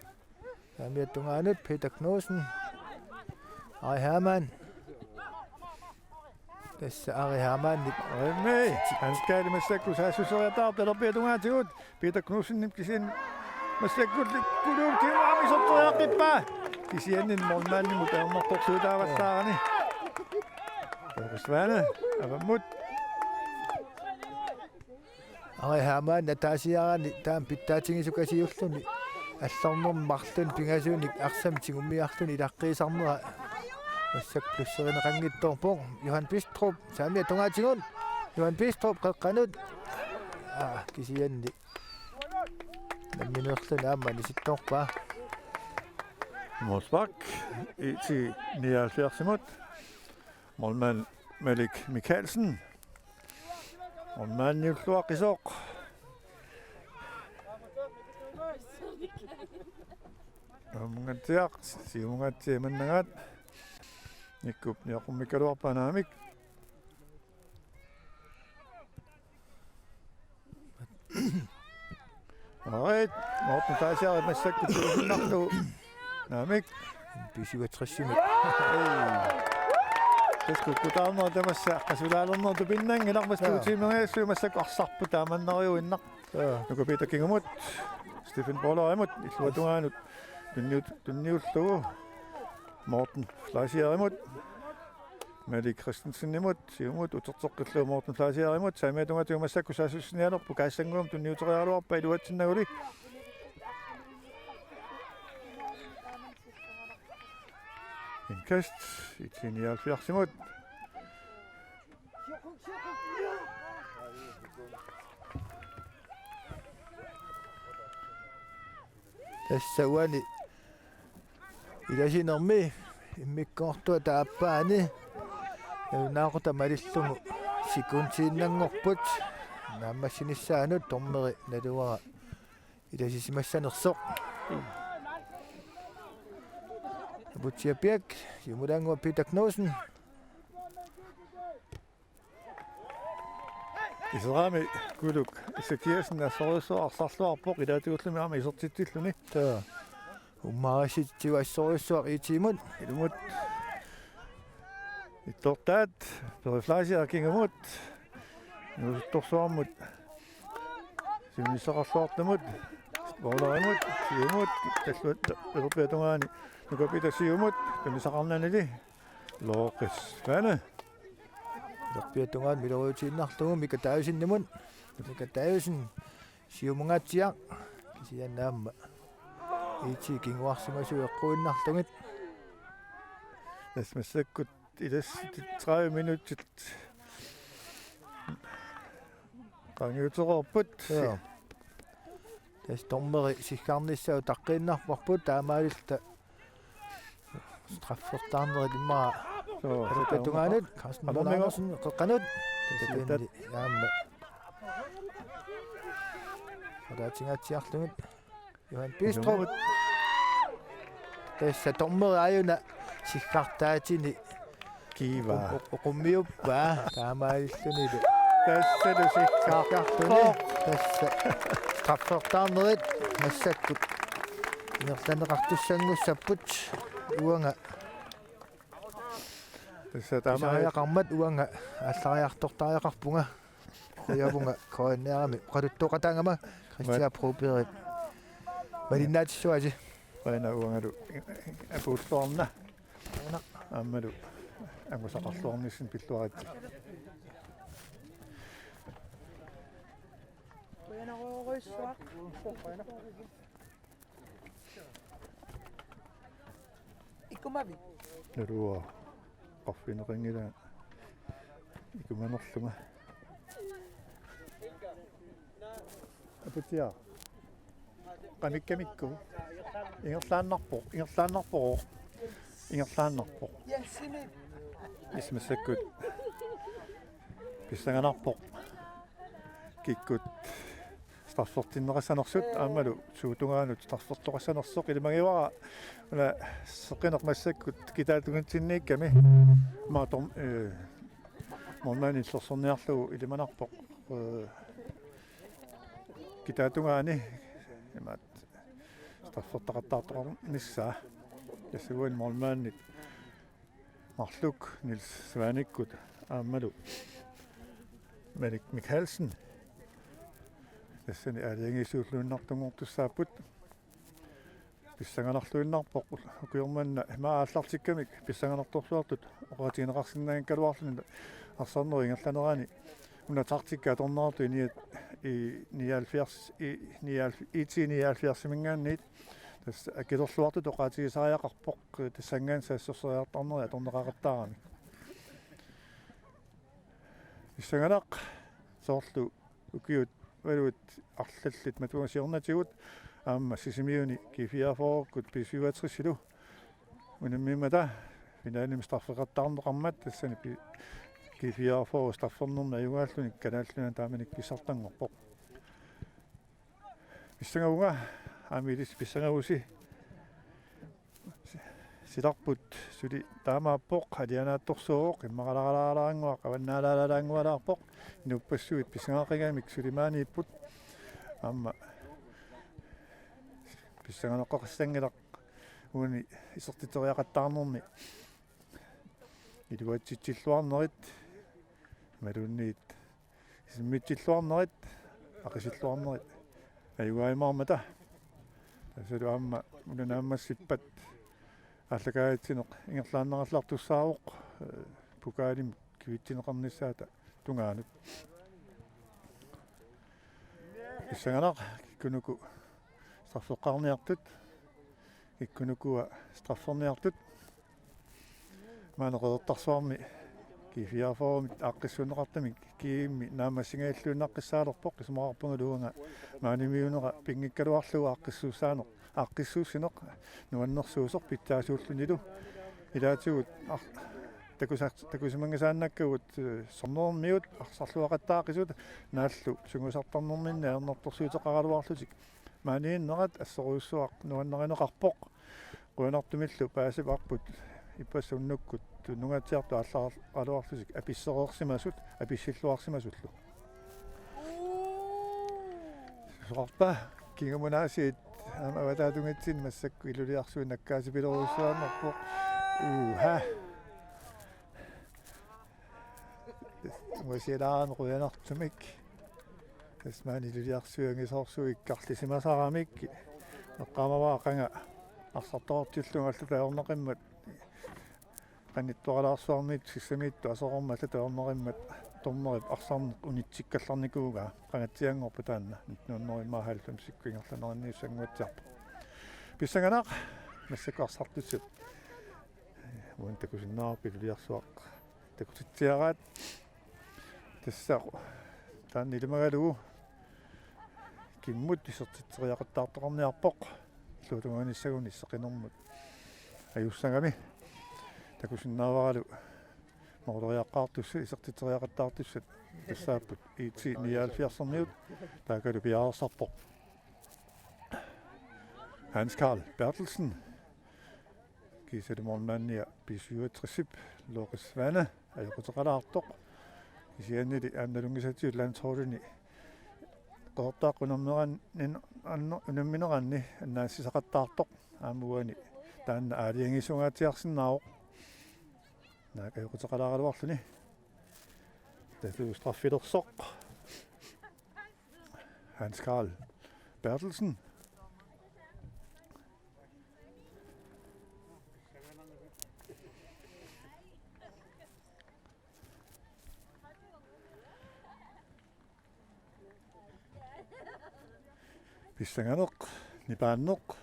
Saamiata tungaanut Peter Knudsen. Ari Hermann. Tassa Ari Hermann. Aamma. Hans Karlip massakkut saassusseriataarpoq talerpiata tungaatigut. Peter Knudsenip kisianni massakkut Kuluk kingumut iserteriaqqippaa. Kisianni målmandimut ajornartorsiutaavallaarani. Peter Svane, avammut. Ari Hermann ataasiarani taama pitsaassutigisukasiulluni allornermi marlunni pingasunik arsamik tigummiarluni ilaqqiisarnera massakkut plusserineqanngitsoorpoq. Johan Bistrup saamiata tungaatigut. Johan Bistrup qeqqanut. Aa, kisianni nammineerluni aamma anisittoorpaa. Målspark, I T nioghalvfjerdsimut. Målmand Malik Mikkelsen. Målmandiulluaqqisoq. Aamma Nungussiaq, siumungaatsiaq imannagaat. Nikkup niaqqummikkaluarpaa naamik. Alright, Morten Fleischer massakkut tuusinnarlugu. Naamik. B syvogtresimik. Tassa kukkutaarneq tamassa qasulaalerneq tupinnanngilaq, massakkut Jaa. Tuusinnarlugu massakkut arsarput taamannariuinnaq. Jaa. Nuka Peter Kingumut, Stephen Bowlerimut, illuatungaanut tunniut-, tunniullugu. Morten Fleischerimut. Malik Christensenimut, siumut, uterteqqillugu Morten Fleischerimut, saamiata tungaatigut massakkut saassussinialerput, Kaassanguam tunniuteriaraluarpaa iluatsinnaguli. Indkast, I T nioghalvfjerdsimut. Tassa uani ilasinermi immikkoortuata aappaani nalunaaqutaq malillugu sekundiinnanngorput naammassinissaanut dommeri naluara ilasisimassanersoq. Aputsiaq Birch, siumulaannguaq Peter Knudsen. Iserami Kuluk Ezekiassen assorujussuaq arsarluarpoq, ilaatigullugu aamma isertitsilluni. Taa. Ummaarisitsiu assorujussuaq I T-mut. Ilumut. Ittortaat Peri Fleischer Kingumut. Nuusuttorsuarmut. Siunissaqarluartumut. Bowlerimut. Siumut. Talluat Ilerpiatungaani. Nuka Peter siumut. Tunisaqarnanili. Lokes Svane. Ilerpiatungaanut miloriutiinnarlugu Mika Davidsenimut. Mika Davidsen siumungaatsiaq, kisianni aamma I T kinguarsimasut eqquinnarlugit. Tassa massakkut ilassi tredive minutsit qaangiutereerput. Jaa. Tassa dommeri siggarnissaa utaqqiinnarparput, taamaalilluta straffertaarnerit immaqa. Soo, Ilerpiatungaanut, Carsten Amermigo. Andersen, qeqqanut. Tassa Tassa aamma. Ataatsingaatsiarlugit. Johan Bistrup. Ilumut. Tassa dommeri aajuna siggartaatini. Kiva. Oqu-, oqu-, oqummiuppaa. Taamaalillunilu. Tassalu siggartuni. Tassa straffertaarnerit massakkut ingerlanneqartussanngussapput. Uanga Tassa taama pisariaqarmat uanga aallariartortariaqarpunga. Qujavunga K N R-imi oqaluttoqataagama Christian Broberg. Malinnaatissuasi. Aana uangalu apuulluarna. Aana. Aammalu angusaqarluarnissinni pilluaritsi. Qujanarujussuaq. Ikumavit? Naluara. Qaffineqanngilanga. Ikumanerlunga. Aputsiaq. Qamikkamikku. Ingerlaannarpoq. Ingerlaannarpoq. Ingerlaannarpoq. Yes, massakkut. Pissanganarpoq. Kikkut straffertinneqassanersut aammalu suut tungaanut straffertoqassanersoq. Ilimagivara una seqineq massakkut kitaatungaatsinniikkami. Maanna, eh, målmandi illersorniarlugu ilimanarpoq, eh, kitaatungaani imaattoq straffertaqattaartoqarnissaa. Tassaguani målmandit marluk Niels Svanikkut aammalu Malik Mikkelsen. Tassani aalajangiisuulluinnartunngortussaapput. Pissanganarluinnarpoq ukioq manna ima aallartikkamik pissanganartorsuartut oqaatigineqarsinnaanngikkaluarluni arsarnerup ingerlanerani. Una taktikki atorneqartoq I T nioghalvfjerds, I T nioghalvfjerdsiminngaanniit. Tassa akilerluartut oqaatigisariaqarpoq tassanngaanniit saassusseriartornerit atorneqaqattaaramik. Pissanganaq soorlu ukiut valuit arlallit matuga siornatigut aamma Sisimiuni G fireogfyrrekkut B syvogtresilu Unammimmata finalimi straffeqartarneqarmat tassani pi-, G fireogfyrre straffernermi ajugaalluni Kalaallit Nunaanni taamanikkut pissartanngorpoq. Pissangavunga, aamma ilissi pissangavusi. Silarput suli taamaappoq, alianaatsorsuuvoq, immaqalaaralaarannguaq, avannaalaaralaanngualaarpoq, inuppassuit pissangaqigamik suli maaniipput. Aamma pissanganeqqaqassanngilaq uani isertitseriaqattaarnermi iluatsitsilluarnerit, imaluunniit isimmitsilluarnerit, aqisilluarnerit ajugaajumaarmata. Tassalu aamma una naammassippat aallakaatitsineq ingerlaannarallartussaavoq, eh, pokalimut kivitsinneqarnissaata tungaanut. Pissanganaq, kikkunuku straffeqqaarniartut, kikkunukua strafferniartut. Maanna Qeqertarsuarmi G fireogfyrremit aaqqissuunneqartumik G M-i naammassingajalluinnaqqissaalerpoq, isumaqarpungalu uanga maanimiunera pinngikkaluarlugu aaqqissuussaaneq, aaqqissuussineq nuannersuusoq pitsaasuullunilu. Ilaatigut ar-, takusa-, takusimanngisaannakkagut, eh, sornermiut arsarluaqattaaqisut, naallu sungiusartarnerminni ajornartorsiuteqaraluarlutik maaniinnerat assorujussuaq nuannarineqarpoq. Qujanartumillu paasivarput ippassaq unnukkut tunniunngatsiartut aallaraluarlutik apissereersimasut, apissilluarsimasullu. Susoqarpa, kingumut aasiit aamma avataatungitsinni massakkut iluliarsuit nakkaasipilerujussuanngorpoq. Uha. Uasialaarami qujanartumik. Tassa maani iluliarsuit angisoorsuit ikkarlisimasaramik. Eqqaamavara qanga arsartoortillugu allatut ajornaqimmat. Qanittualaarsuarmiit sissamiittut aserormat allatut ajornaqimmat dommerip arsarneq unitsikkallarnikuugaa. Qangatsianngorpoq taanna nitten hundrede halvfemsikkut ingerlaneraniittut sannguatsiarpoq. Pissanganaq, massakkut arsartussat. Uani takusinnaavarput iluliarsuaq takutitsiaraat. Tassa taanna ilimagalugu G M-imut isertitseriaqattaartoqarniarpoq. Illuatungaanissaguni iseqinermut ajussagami. Takusinnaavaralu mooleriaqqaartussat, isertitseriaqattaartussat tassaapput I T nioghalvfjerdsermiut, taakkualu piareersarpoq Hans Karl Berthelsen. Kiisalu målmandia B syvogtres-ip Loris Svane ajoquteqalaartoq. Kisiannili aamma nalunngisatigut landsholdini Qeqertaaqqat unammeran-, nin-, anno-, unammineranni annaassisaqattaartoq. Aamma uani taanna aalajangiisuungaatsiarsinnaavoq. Naak ajoquteqalaaraluarluni. Tassa straffilersoq. Hans Karl Berthelsen. Pissanganeq, nipaanneq.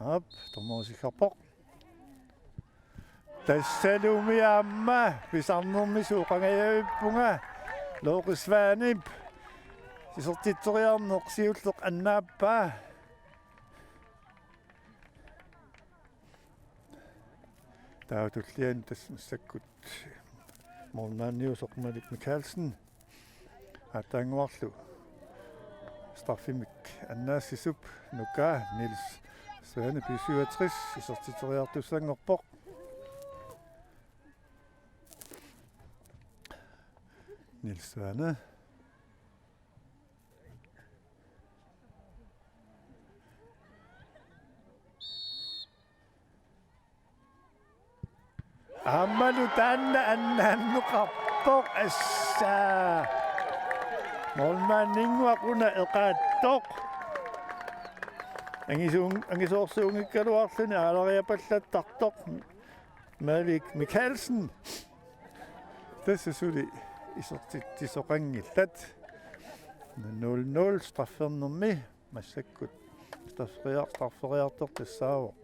Aap, dommerip isiggarpoq. Tassalumi aamma pisarnermi suuqangajavippunga, Loris Svanep isertitseriarneq siulleq annaappaa. Taava tulliani tassa massakkut målmandiusoq Malik Mikaelsen. Aatsaannguarlu straffimik annaassisup nukaa Niels Svane B syvogtres isertitseriartussanngorpoq. Niels Svane. Aammalu taanna annaanneqarpoq, assaa. Målmandinnguaq una eqaatsoq. Angisuun-, angisoorsuunngikkaluarluni aalariapallattartoq Malik Mikaelsen. Tassa suli isertitsisoqanngillat. Nul nul straffernermi. Massakkut strafferiar-, strafferiartoq tassaavoq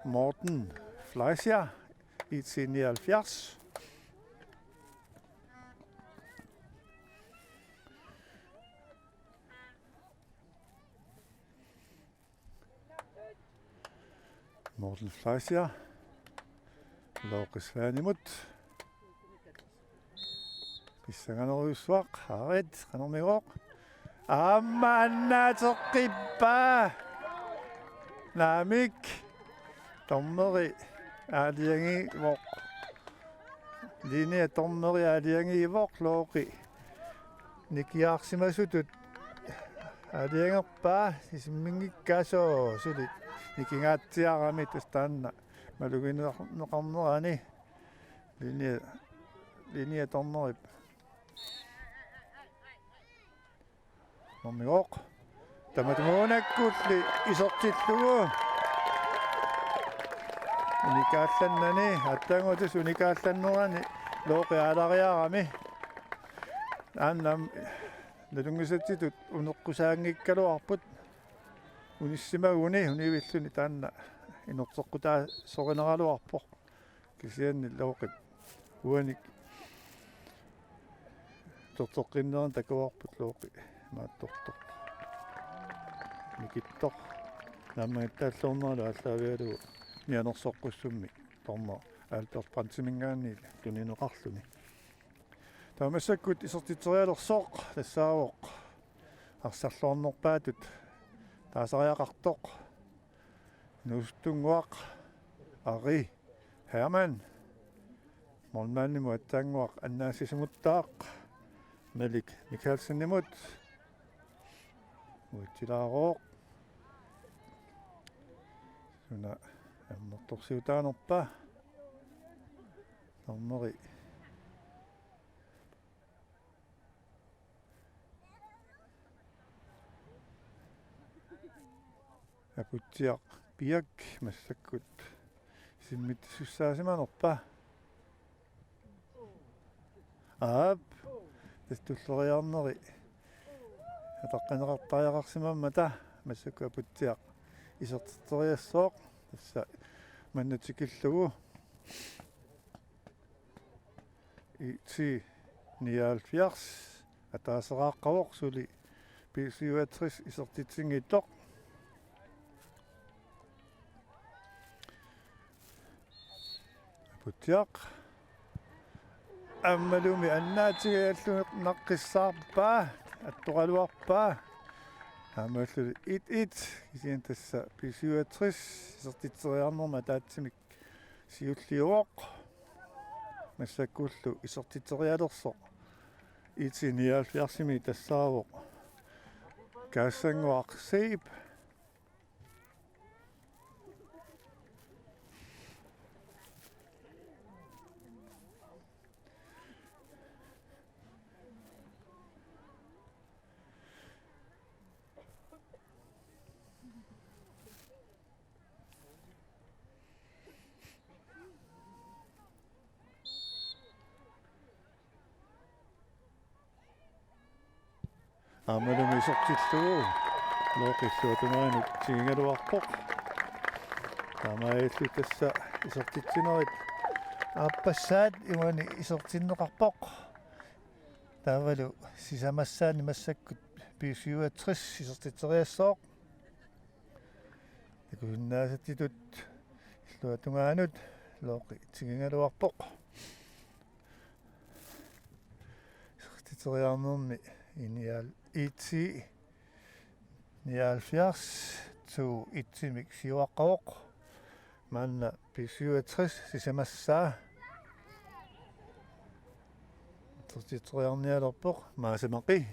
Morten Fleischer, I T nioghalvfjerds. Morten Fleischer. Looqi Svanemut. Pissanganerujussuaq, Aarit, qanormigooq. Aamma annaateqqippaa. Naamik. Dommeri aalajangiivoq. Linjedommeri aalajangiivoq, Looqi. Nikiarsimasutut aalajangerpaa, isimminngikkaa, suli nikingaatsiarami tassa taanna malugineqarnerani. Linje, linjedommerip. Qanormigooq. Tamatumuunakkulli isertillugu. Unikaallannani, aatsaannguaq tassa unikaallannerani Looqi aalariarami. Aamma nalunngisatsitut uneqqusaanngikkaluarput. Unissimaguni univilluni taanna inerteqqutaasorineraluarpoq. Kisianni Looqip uanik uterteqqinnerani takuarput Looqi imaattortoq. Mikittoq. Naammagittaalluarneralu aallaavigalugu mianersoqqussummik, dommer Albert Brandtiminngaanniit tunineqarluni. Taava massakkut isertitserialersoq tassaavoq arsarluarnerpaatut taasariaqartoq. Inuusuttunnguaq Ari Hermann. Målmandimut aatsaannguaq annaassisimuttaaq Malik Mikkelsenimut. Uatsilaarooq. Suna ammertorsiutaanerpa? Dommeri Aputsiaq Piak massakkut isimmitsisussaasimanerpa? Aap, tassa tulleriiaarneri ataqqineqartariaqarsimammata massakkut Aputsiaq isertitseriassooq, tassa manna tikillugu. IT nioghalvfjerds ataaseraaqqavoq, suli B syvogtres isertitsinngitsoq. Aputsiaq. Aammalumi annaatigallugu naqqissaarpaa, attoraluarpaa. Aammalumi et et, kisianni tassa B syvogtres isertitseriarnermi ataatsimik siulliuvoq. Massakkullu isertitserialersoq IT nioghalvfjerdsimi tassaavoq Kaassanguaq Seep. Aammalumi isertillugu Looqi illuatungaanut tigugaluarpoq. Taamaalillutik tassa isertitsinerit aappassaat uani isertinneqarpoq. Taavalu sisamassaani massakkut B syvogtres isertitseriassooq. Takusinnaasatsitut illuatungaanut Looqi tigugaluarpoq. Isertitseriarnermi inial IT nioghalvfjerds to et-imik siuaqqavoq. Maanna B syvogtres sisamassaa isertitseriarnialerpoq, Maasimaqi.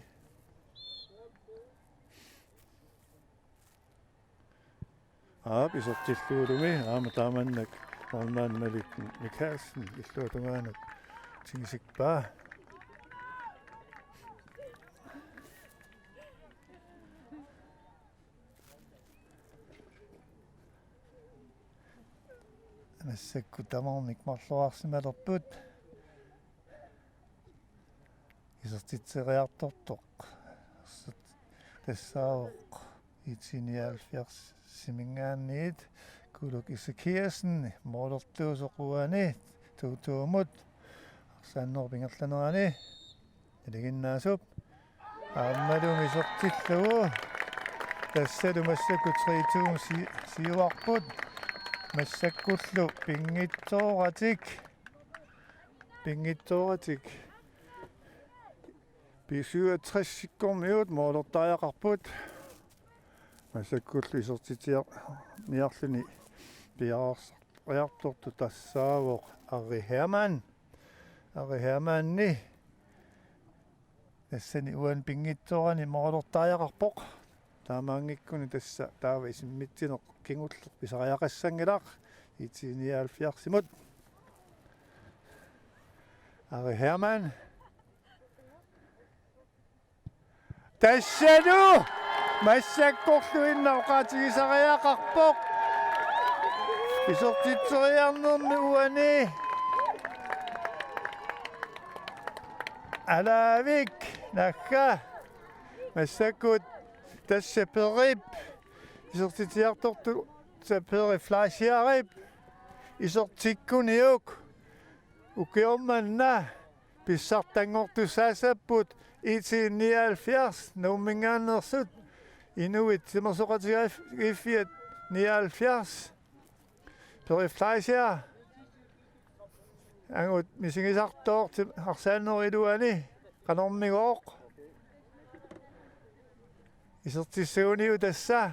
Aap, isertillugulumi aamma taamannak målmand Malik Mikkelsen illuatungaanut tigisippaa. Massakkut tamarmik marloriarsimalerput. Isertitseriartortoq tassaavoq IT nioghalvfjerdsiminngaanniit Kuluk Ezekiassen, målertuusoq uani to to-mut. Arsaannerup ingerlanerani nalinginnaasup. Aammalumi isertillugu. Tassalu massakkut tre to si-, siuarput. Massakkullu pinngitsooratik. Pinngitsooratik. B syvogtres-ikkormiut målertariaqarput. Massakkullu isertitsiarniarluni piareersariartortoq tassaavoq Ari Hermann. Ari Hermanni tassani uani pinngitsoorani målertariaqarpoq. Taamaanngikkuni tassa taava isimmitsineq kingulleq pisariaqassanngilaq. I T nioghalvfjerdsimut. Ari Hermann. Tassalu massakkorluinnaq oqaatigisariaqarpoq. Isertitseriarnermi uani. Alaavik nagga. Massakkut tassa Perip. Isertitsiartortoq tassa Perip Fleischerip. Isertikkuniuk. Ukioq manna pissartanngortussaassapput I T nioghalvfjerds Nuumminngaanneersut, inuit timersoqatigiiffiat nioghalvfjerds. Perip Fleischer angut misigisartoq ti-, arsaanerup iluani qanormigooq. Isertissaguniuk tassa.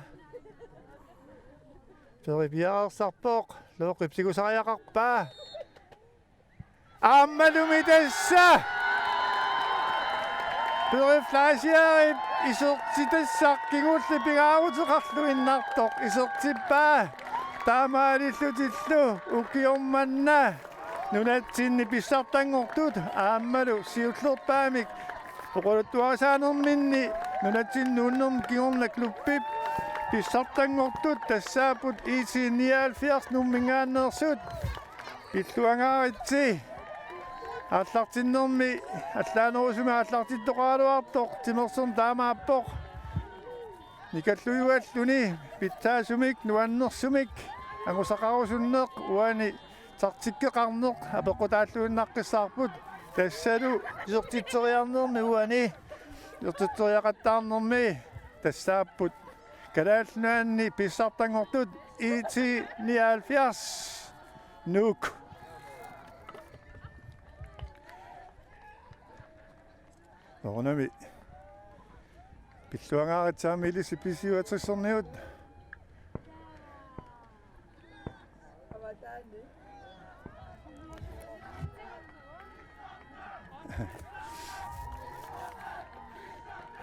Perip piareersarpoq, Loqip tigusariaqarpaa. Aammalumi tassa. Perip Fleischerip isertitassaq kingulleq pingaaruteqarluinnartoq isertippaa. Taamaalillutillu ukioq manna nunatsinni pissartanngortut aammalu siullerpaamik oqaluttuarisaanerminni nunatsinni nuunnermi kingorna klubbip pissartanngortut tassaapput I T nioghalvfjerds Nuumminngaanneersut. Pilluangaaritsi. Aallartinnermi allaanerusumik aallartittoqaraluartoq timersorneq taamaappoq. Nikallujualluni pitsaasumik nuannersumik angusaqarusunneq uani taktikkeqarneq apeqqutaalluinnaqqissaarput. Tassalu isertitseriarnermi uani isertitseriaqattaarnermi tassaapput Kalaallit Nunaanni pissartanngortut I T nioghalvfjerds Nuuk. Soorunami pilluangaaritsi aamma ilissi B syvogtres-ermiut.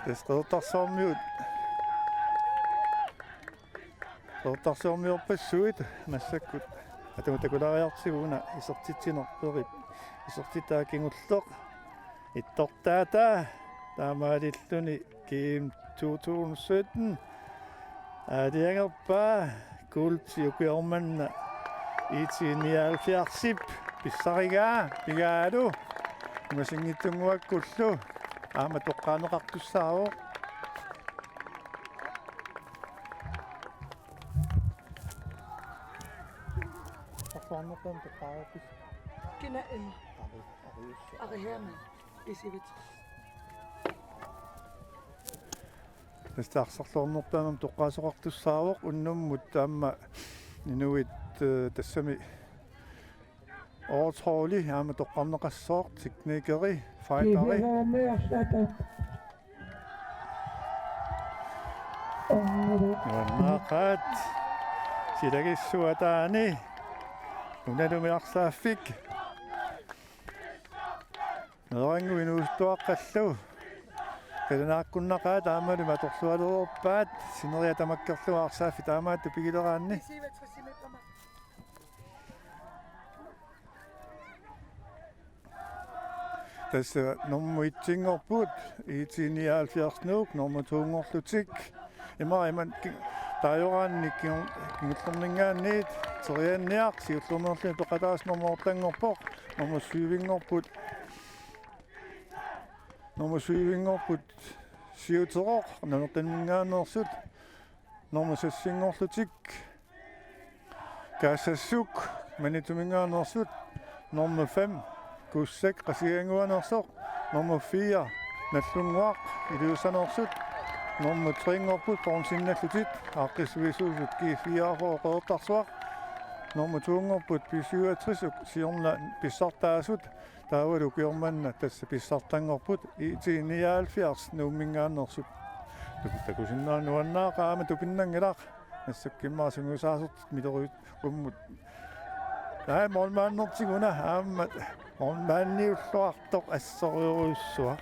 Tassa Qeqertarsuarmiut. Qeqertarsuarmiorpassuit massakkut. Aamma takulaariartigu una isertitsineq Perip. Isertitaa kingulleq. Ittortaata taamaalilluni G M to tusind sytten. Aalajangerpaa kuulti ukioq manna I T nioghalvfjerdsip pissarigaa pigaalu. Ungasinngitsunnguakkullu aamma toqqaanneqartussaavoq. Arsarluarnerpaamik toqqareerpisi? Kina, eh, Ari, Ari Hermann. B syvogtres. Tassa arsarluarnerpaamik toqqaasoqartussaavoq unnummut aamma inuit, eh, tassami Årets Holdip aamma toqqarneqassooq teknikeri, fighteri. Nuannaaqaat. Silagissuaq taanna. Unalumi arsaaffik. Meerannguit inuusuttuaqqallu. Qilanaarkunnaqaat aammalumi atorlualereerpaat. Sineriak tamakkerlugu arsaaffik taamaattut pigileraanni. Tassa nummer et-inngorput, I T nioghalvfjerds Nuuk, nummer to-nngorlutik. Ima, ima ki-, taajoraanni ki-, kingullerminngaanniit, terianniaq, siullermeerluni peqataasoq nummer otte-nngorpoq, nummer syv-inngorput. Nummer syv-inngorput, Siuteroq, Naleqqaminngaanneersut, nummer seks-inngorlutik, Kaassassuk, Manituminngaanneersut, nummer fem, Kussak, Qasigiannguaneersoq, nummer fire, Nagdlunguaq, Ilulissaniittut, nummer tre-nngorput, Poormsinnallutik, aaqqissuisuusut G fireogfyrre Qeqertarsuaq, Nummer to-nngorput B syvogtres siorna pissartaasut, taavalu ukioq manna tassa pissartanngorput I T nioghalvfjerds Nuumminngaanneersup. Takusinnaanuannaaqaama tupinnanngilaq. Massakkut immaqa sungiusaasortut mileruit qummut. Naa, målmandertik una aamma målmandiulluartoq assorujussuaq.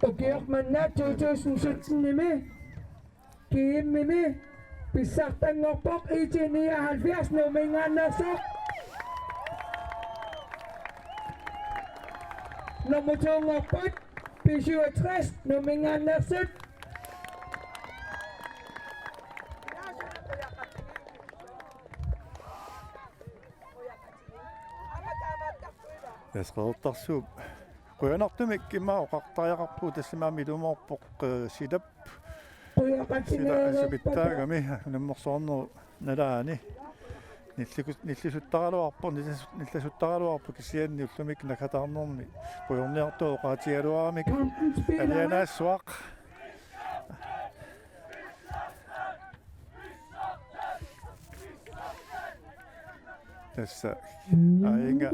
Ukioq manna to tusind sytten-imi G M-imi pissartanngorpoq I T nioghalvfjerds Nuumminngaanneersoq. Nummer to-nngorput B syvogtres Nuumminngaanneersut. Tassa Qeqertarsuup qujanartumik immaqa oqartariaqarpugut, tassami ilumoorpoq, eh, silap. Sila asupittaagami unammersuarnerup nalaani. Nillikus-, nillisuttaraluarpoq, nillis-, nillisuttaraluarpoq kisianni ullumikkut naggataarnermi pujorniartoq oqaatigaluaramik alianaassuaq. Tassa. Aajuna.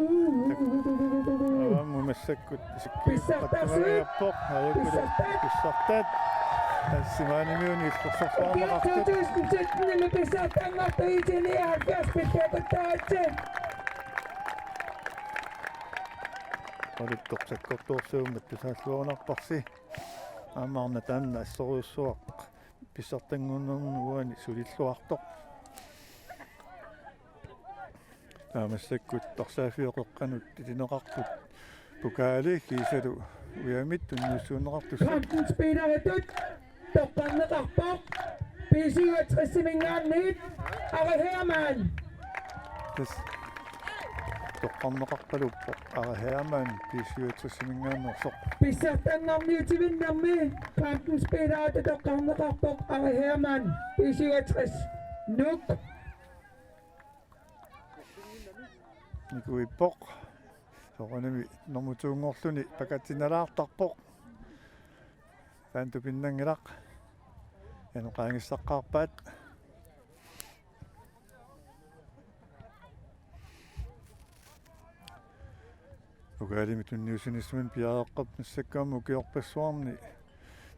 Aamma massakkut isikkiuppattugaluarpoq. Aajuna. Pissartat. Pissartat. Tassa maanimiuni illorsorsuarneqartut. Pissartanngortut I T nioghalvfjerds pilluaqquttaartut. Oluttoq sakkortuorsuummat tusaalluarunarparsi. Aamma arnat taanna assorujussuaq pissartanngornermi uani sulilluartoq. Taava massakkut arsaaffiup qeqqanut ilineqarput pokaali kiisalu ujamit tunniussuunneqartussat. Kampen spilleritut toqqarneqarpoq B syvogtres-iminngaanniit Ari Hermann. Tassa toqqarneqarpaluppoq Ari Hermann B syvogtres-iminngaanneersoq. Pissartanngorniutivinnermi kampen spilleritut toqqarneqarpoq Ari Hermann B syvogtres. Nuuk. Nikuippoq. Soorunami nummer to-nngorluni pakatsinalaartarpoq. Taanna tupinnanngilaq. Janne qaangissaqqaarpaat. Pokaalimi tunniussinissamut piareeqqap massakkut aamma ukiorpassuarni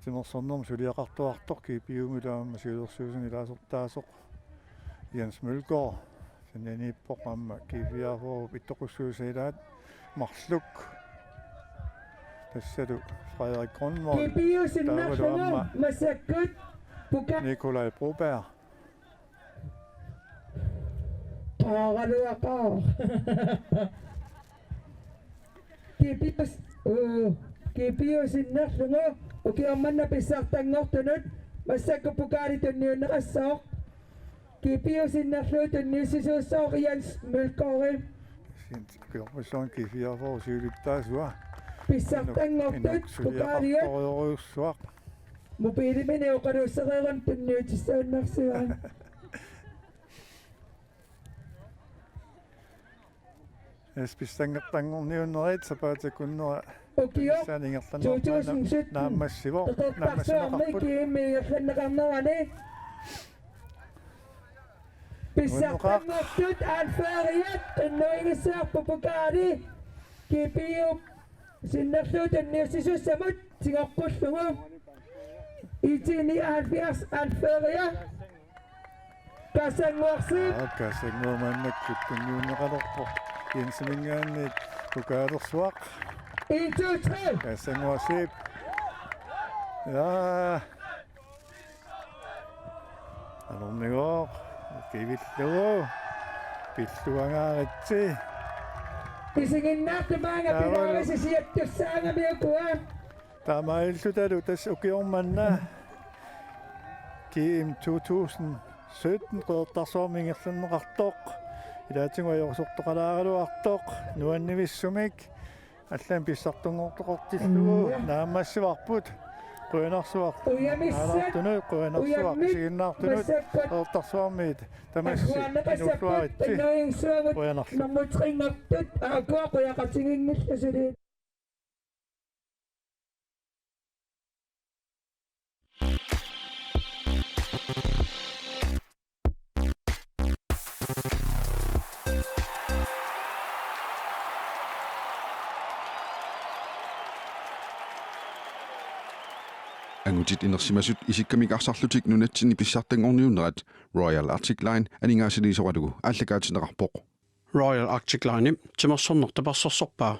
timersornermut suliaqartuartoq G P U-milu aamma siulersuisuni ilaasortaasoq Jens Mølgaard sanianiippoq aamma G fireogfyrre ittoqussuisa ilaat marluk. Tassalu Frederik Grønvold. G P U taavalu sinnerlugu aamma massakkut puka- Nikolaj Broberg. Qaaraluaqaaq. G P U s-, uu, G P U sinnerlugu ukioq manna pissartanngortunut massakkut pokaali tunniunneqassaaq. G P U sinnerlugu tunniussisuussaaq Jens Mølgaard. Sin-, ukiorpassuarni G fireogfyrre siulittaasua. Pissartanngortut inuk, inuk pokaaliat suliaqartorujussuaq. Mobilimini oqaluussereerluni tunniutissaannarsivaat. Tassa pissartanngorniunnerit sapaatip akunnera. Ukioq tassa ingerlanneqarpoq. Naammassivoq. Qeqertarsuarmi naammassineqarput. G M ingerlanneqarnerani. Pissartanngortut anføreriat qinnuigissavarput pokaali G P U sinnerlugu tunniussisuussamut tigoqqullugu. I T nioghalvfjerds anføreria Kassannguaq Zeeb. Aa, Kassannguaq maannakkut tunniunneqalerpoq. Jensiminngaanniit pokaalersuaq. En, to, tre. Kassannguaq Zeeb. Jaa. Anornigooq. Kivillugu. Pilluangaaritsi. Isiginnaartumik aamma taavalu pilaarisi siattussaagami ukua. Taamaalillutalu tassa ukioq manna G M to tusind sytten Qeqertarsuarmi ingerlanneqartoq. Ilaatigut ajorusortoqalaaraluartoq nuannivissumik. Allamik pissartanngortoqartillugu. Mm. Naammassivarput. Qujanarsuaq. Ujamissat. Naalaartunut, qujanarsuaq. Ujammik. Isiginnaartunut. Massakkut. Qeqertarsuarmiit tamassi. Agguaanneqassapput. Inuulluaritsi. Qinnuigissuagut. Qujanarlu. Nummer tre-nngortut. Aa, ukua qujaqatiginngillat suli. Angutit inersimasut isikkamik arsarlutik nunatsinni pissartanngorniunnerat Royal Arctic Line aningaasaliisoralugu aallakaatinneqarpoq. Royal Arctic Line timersorneq tapersersorpaa?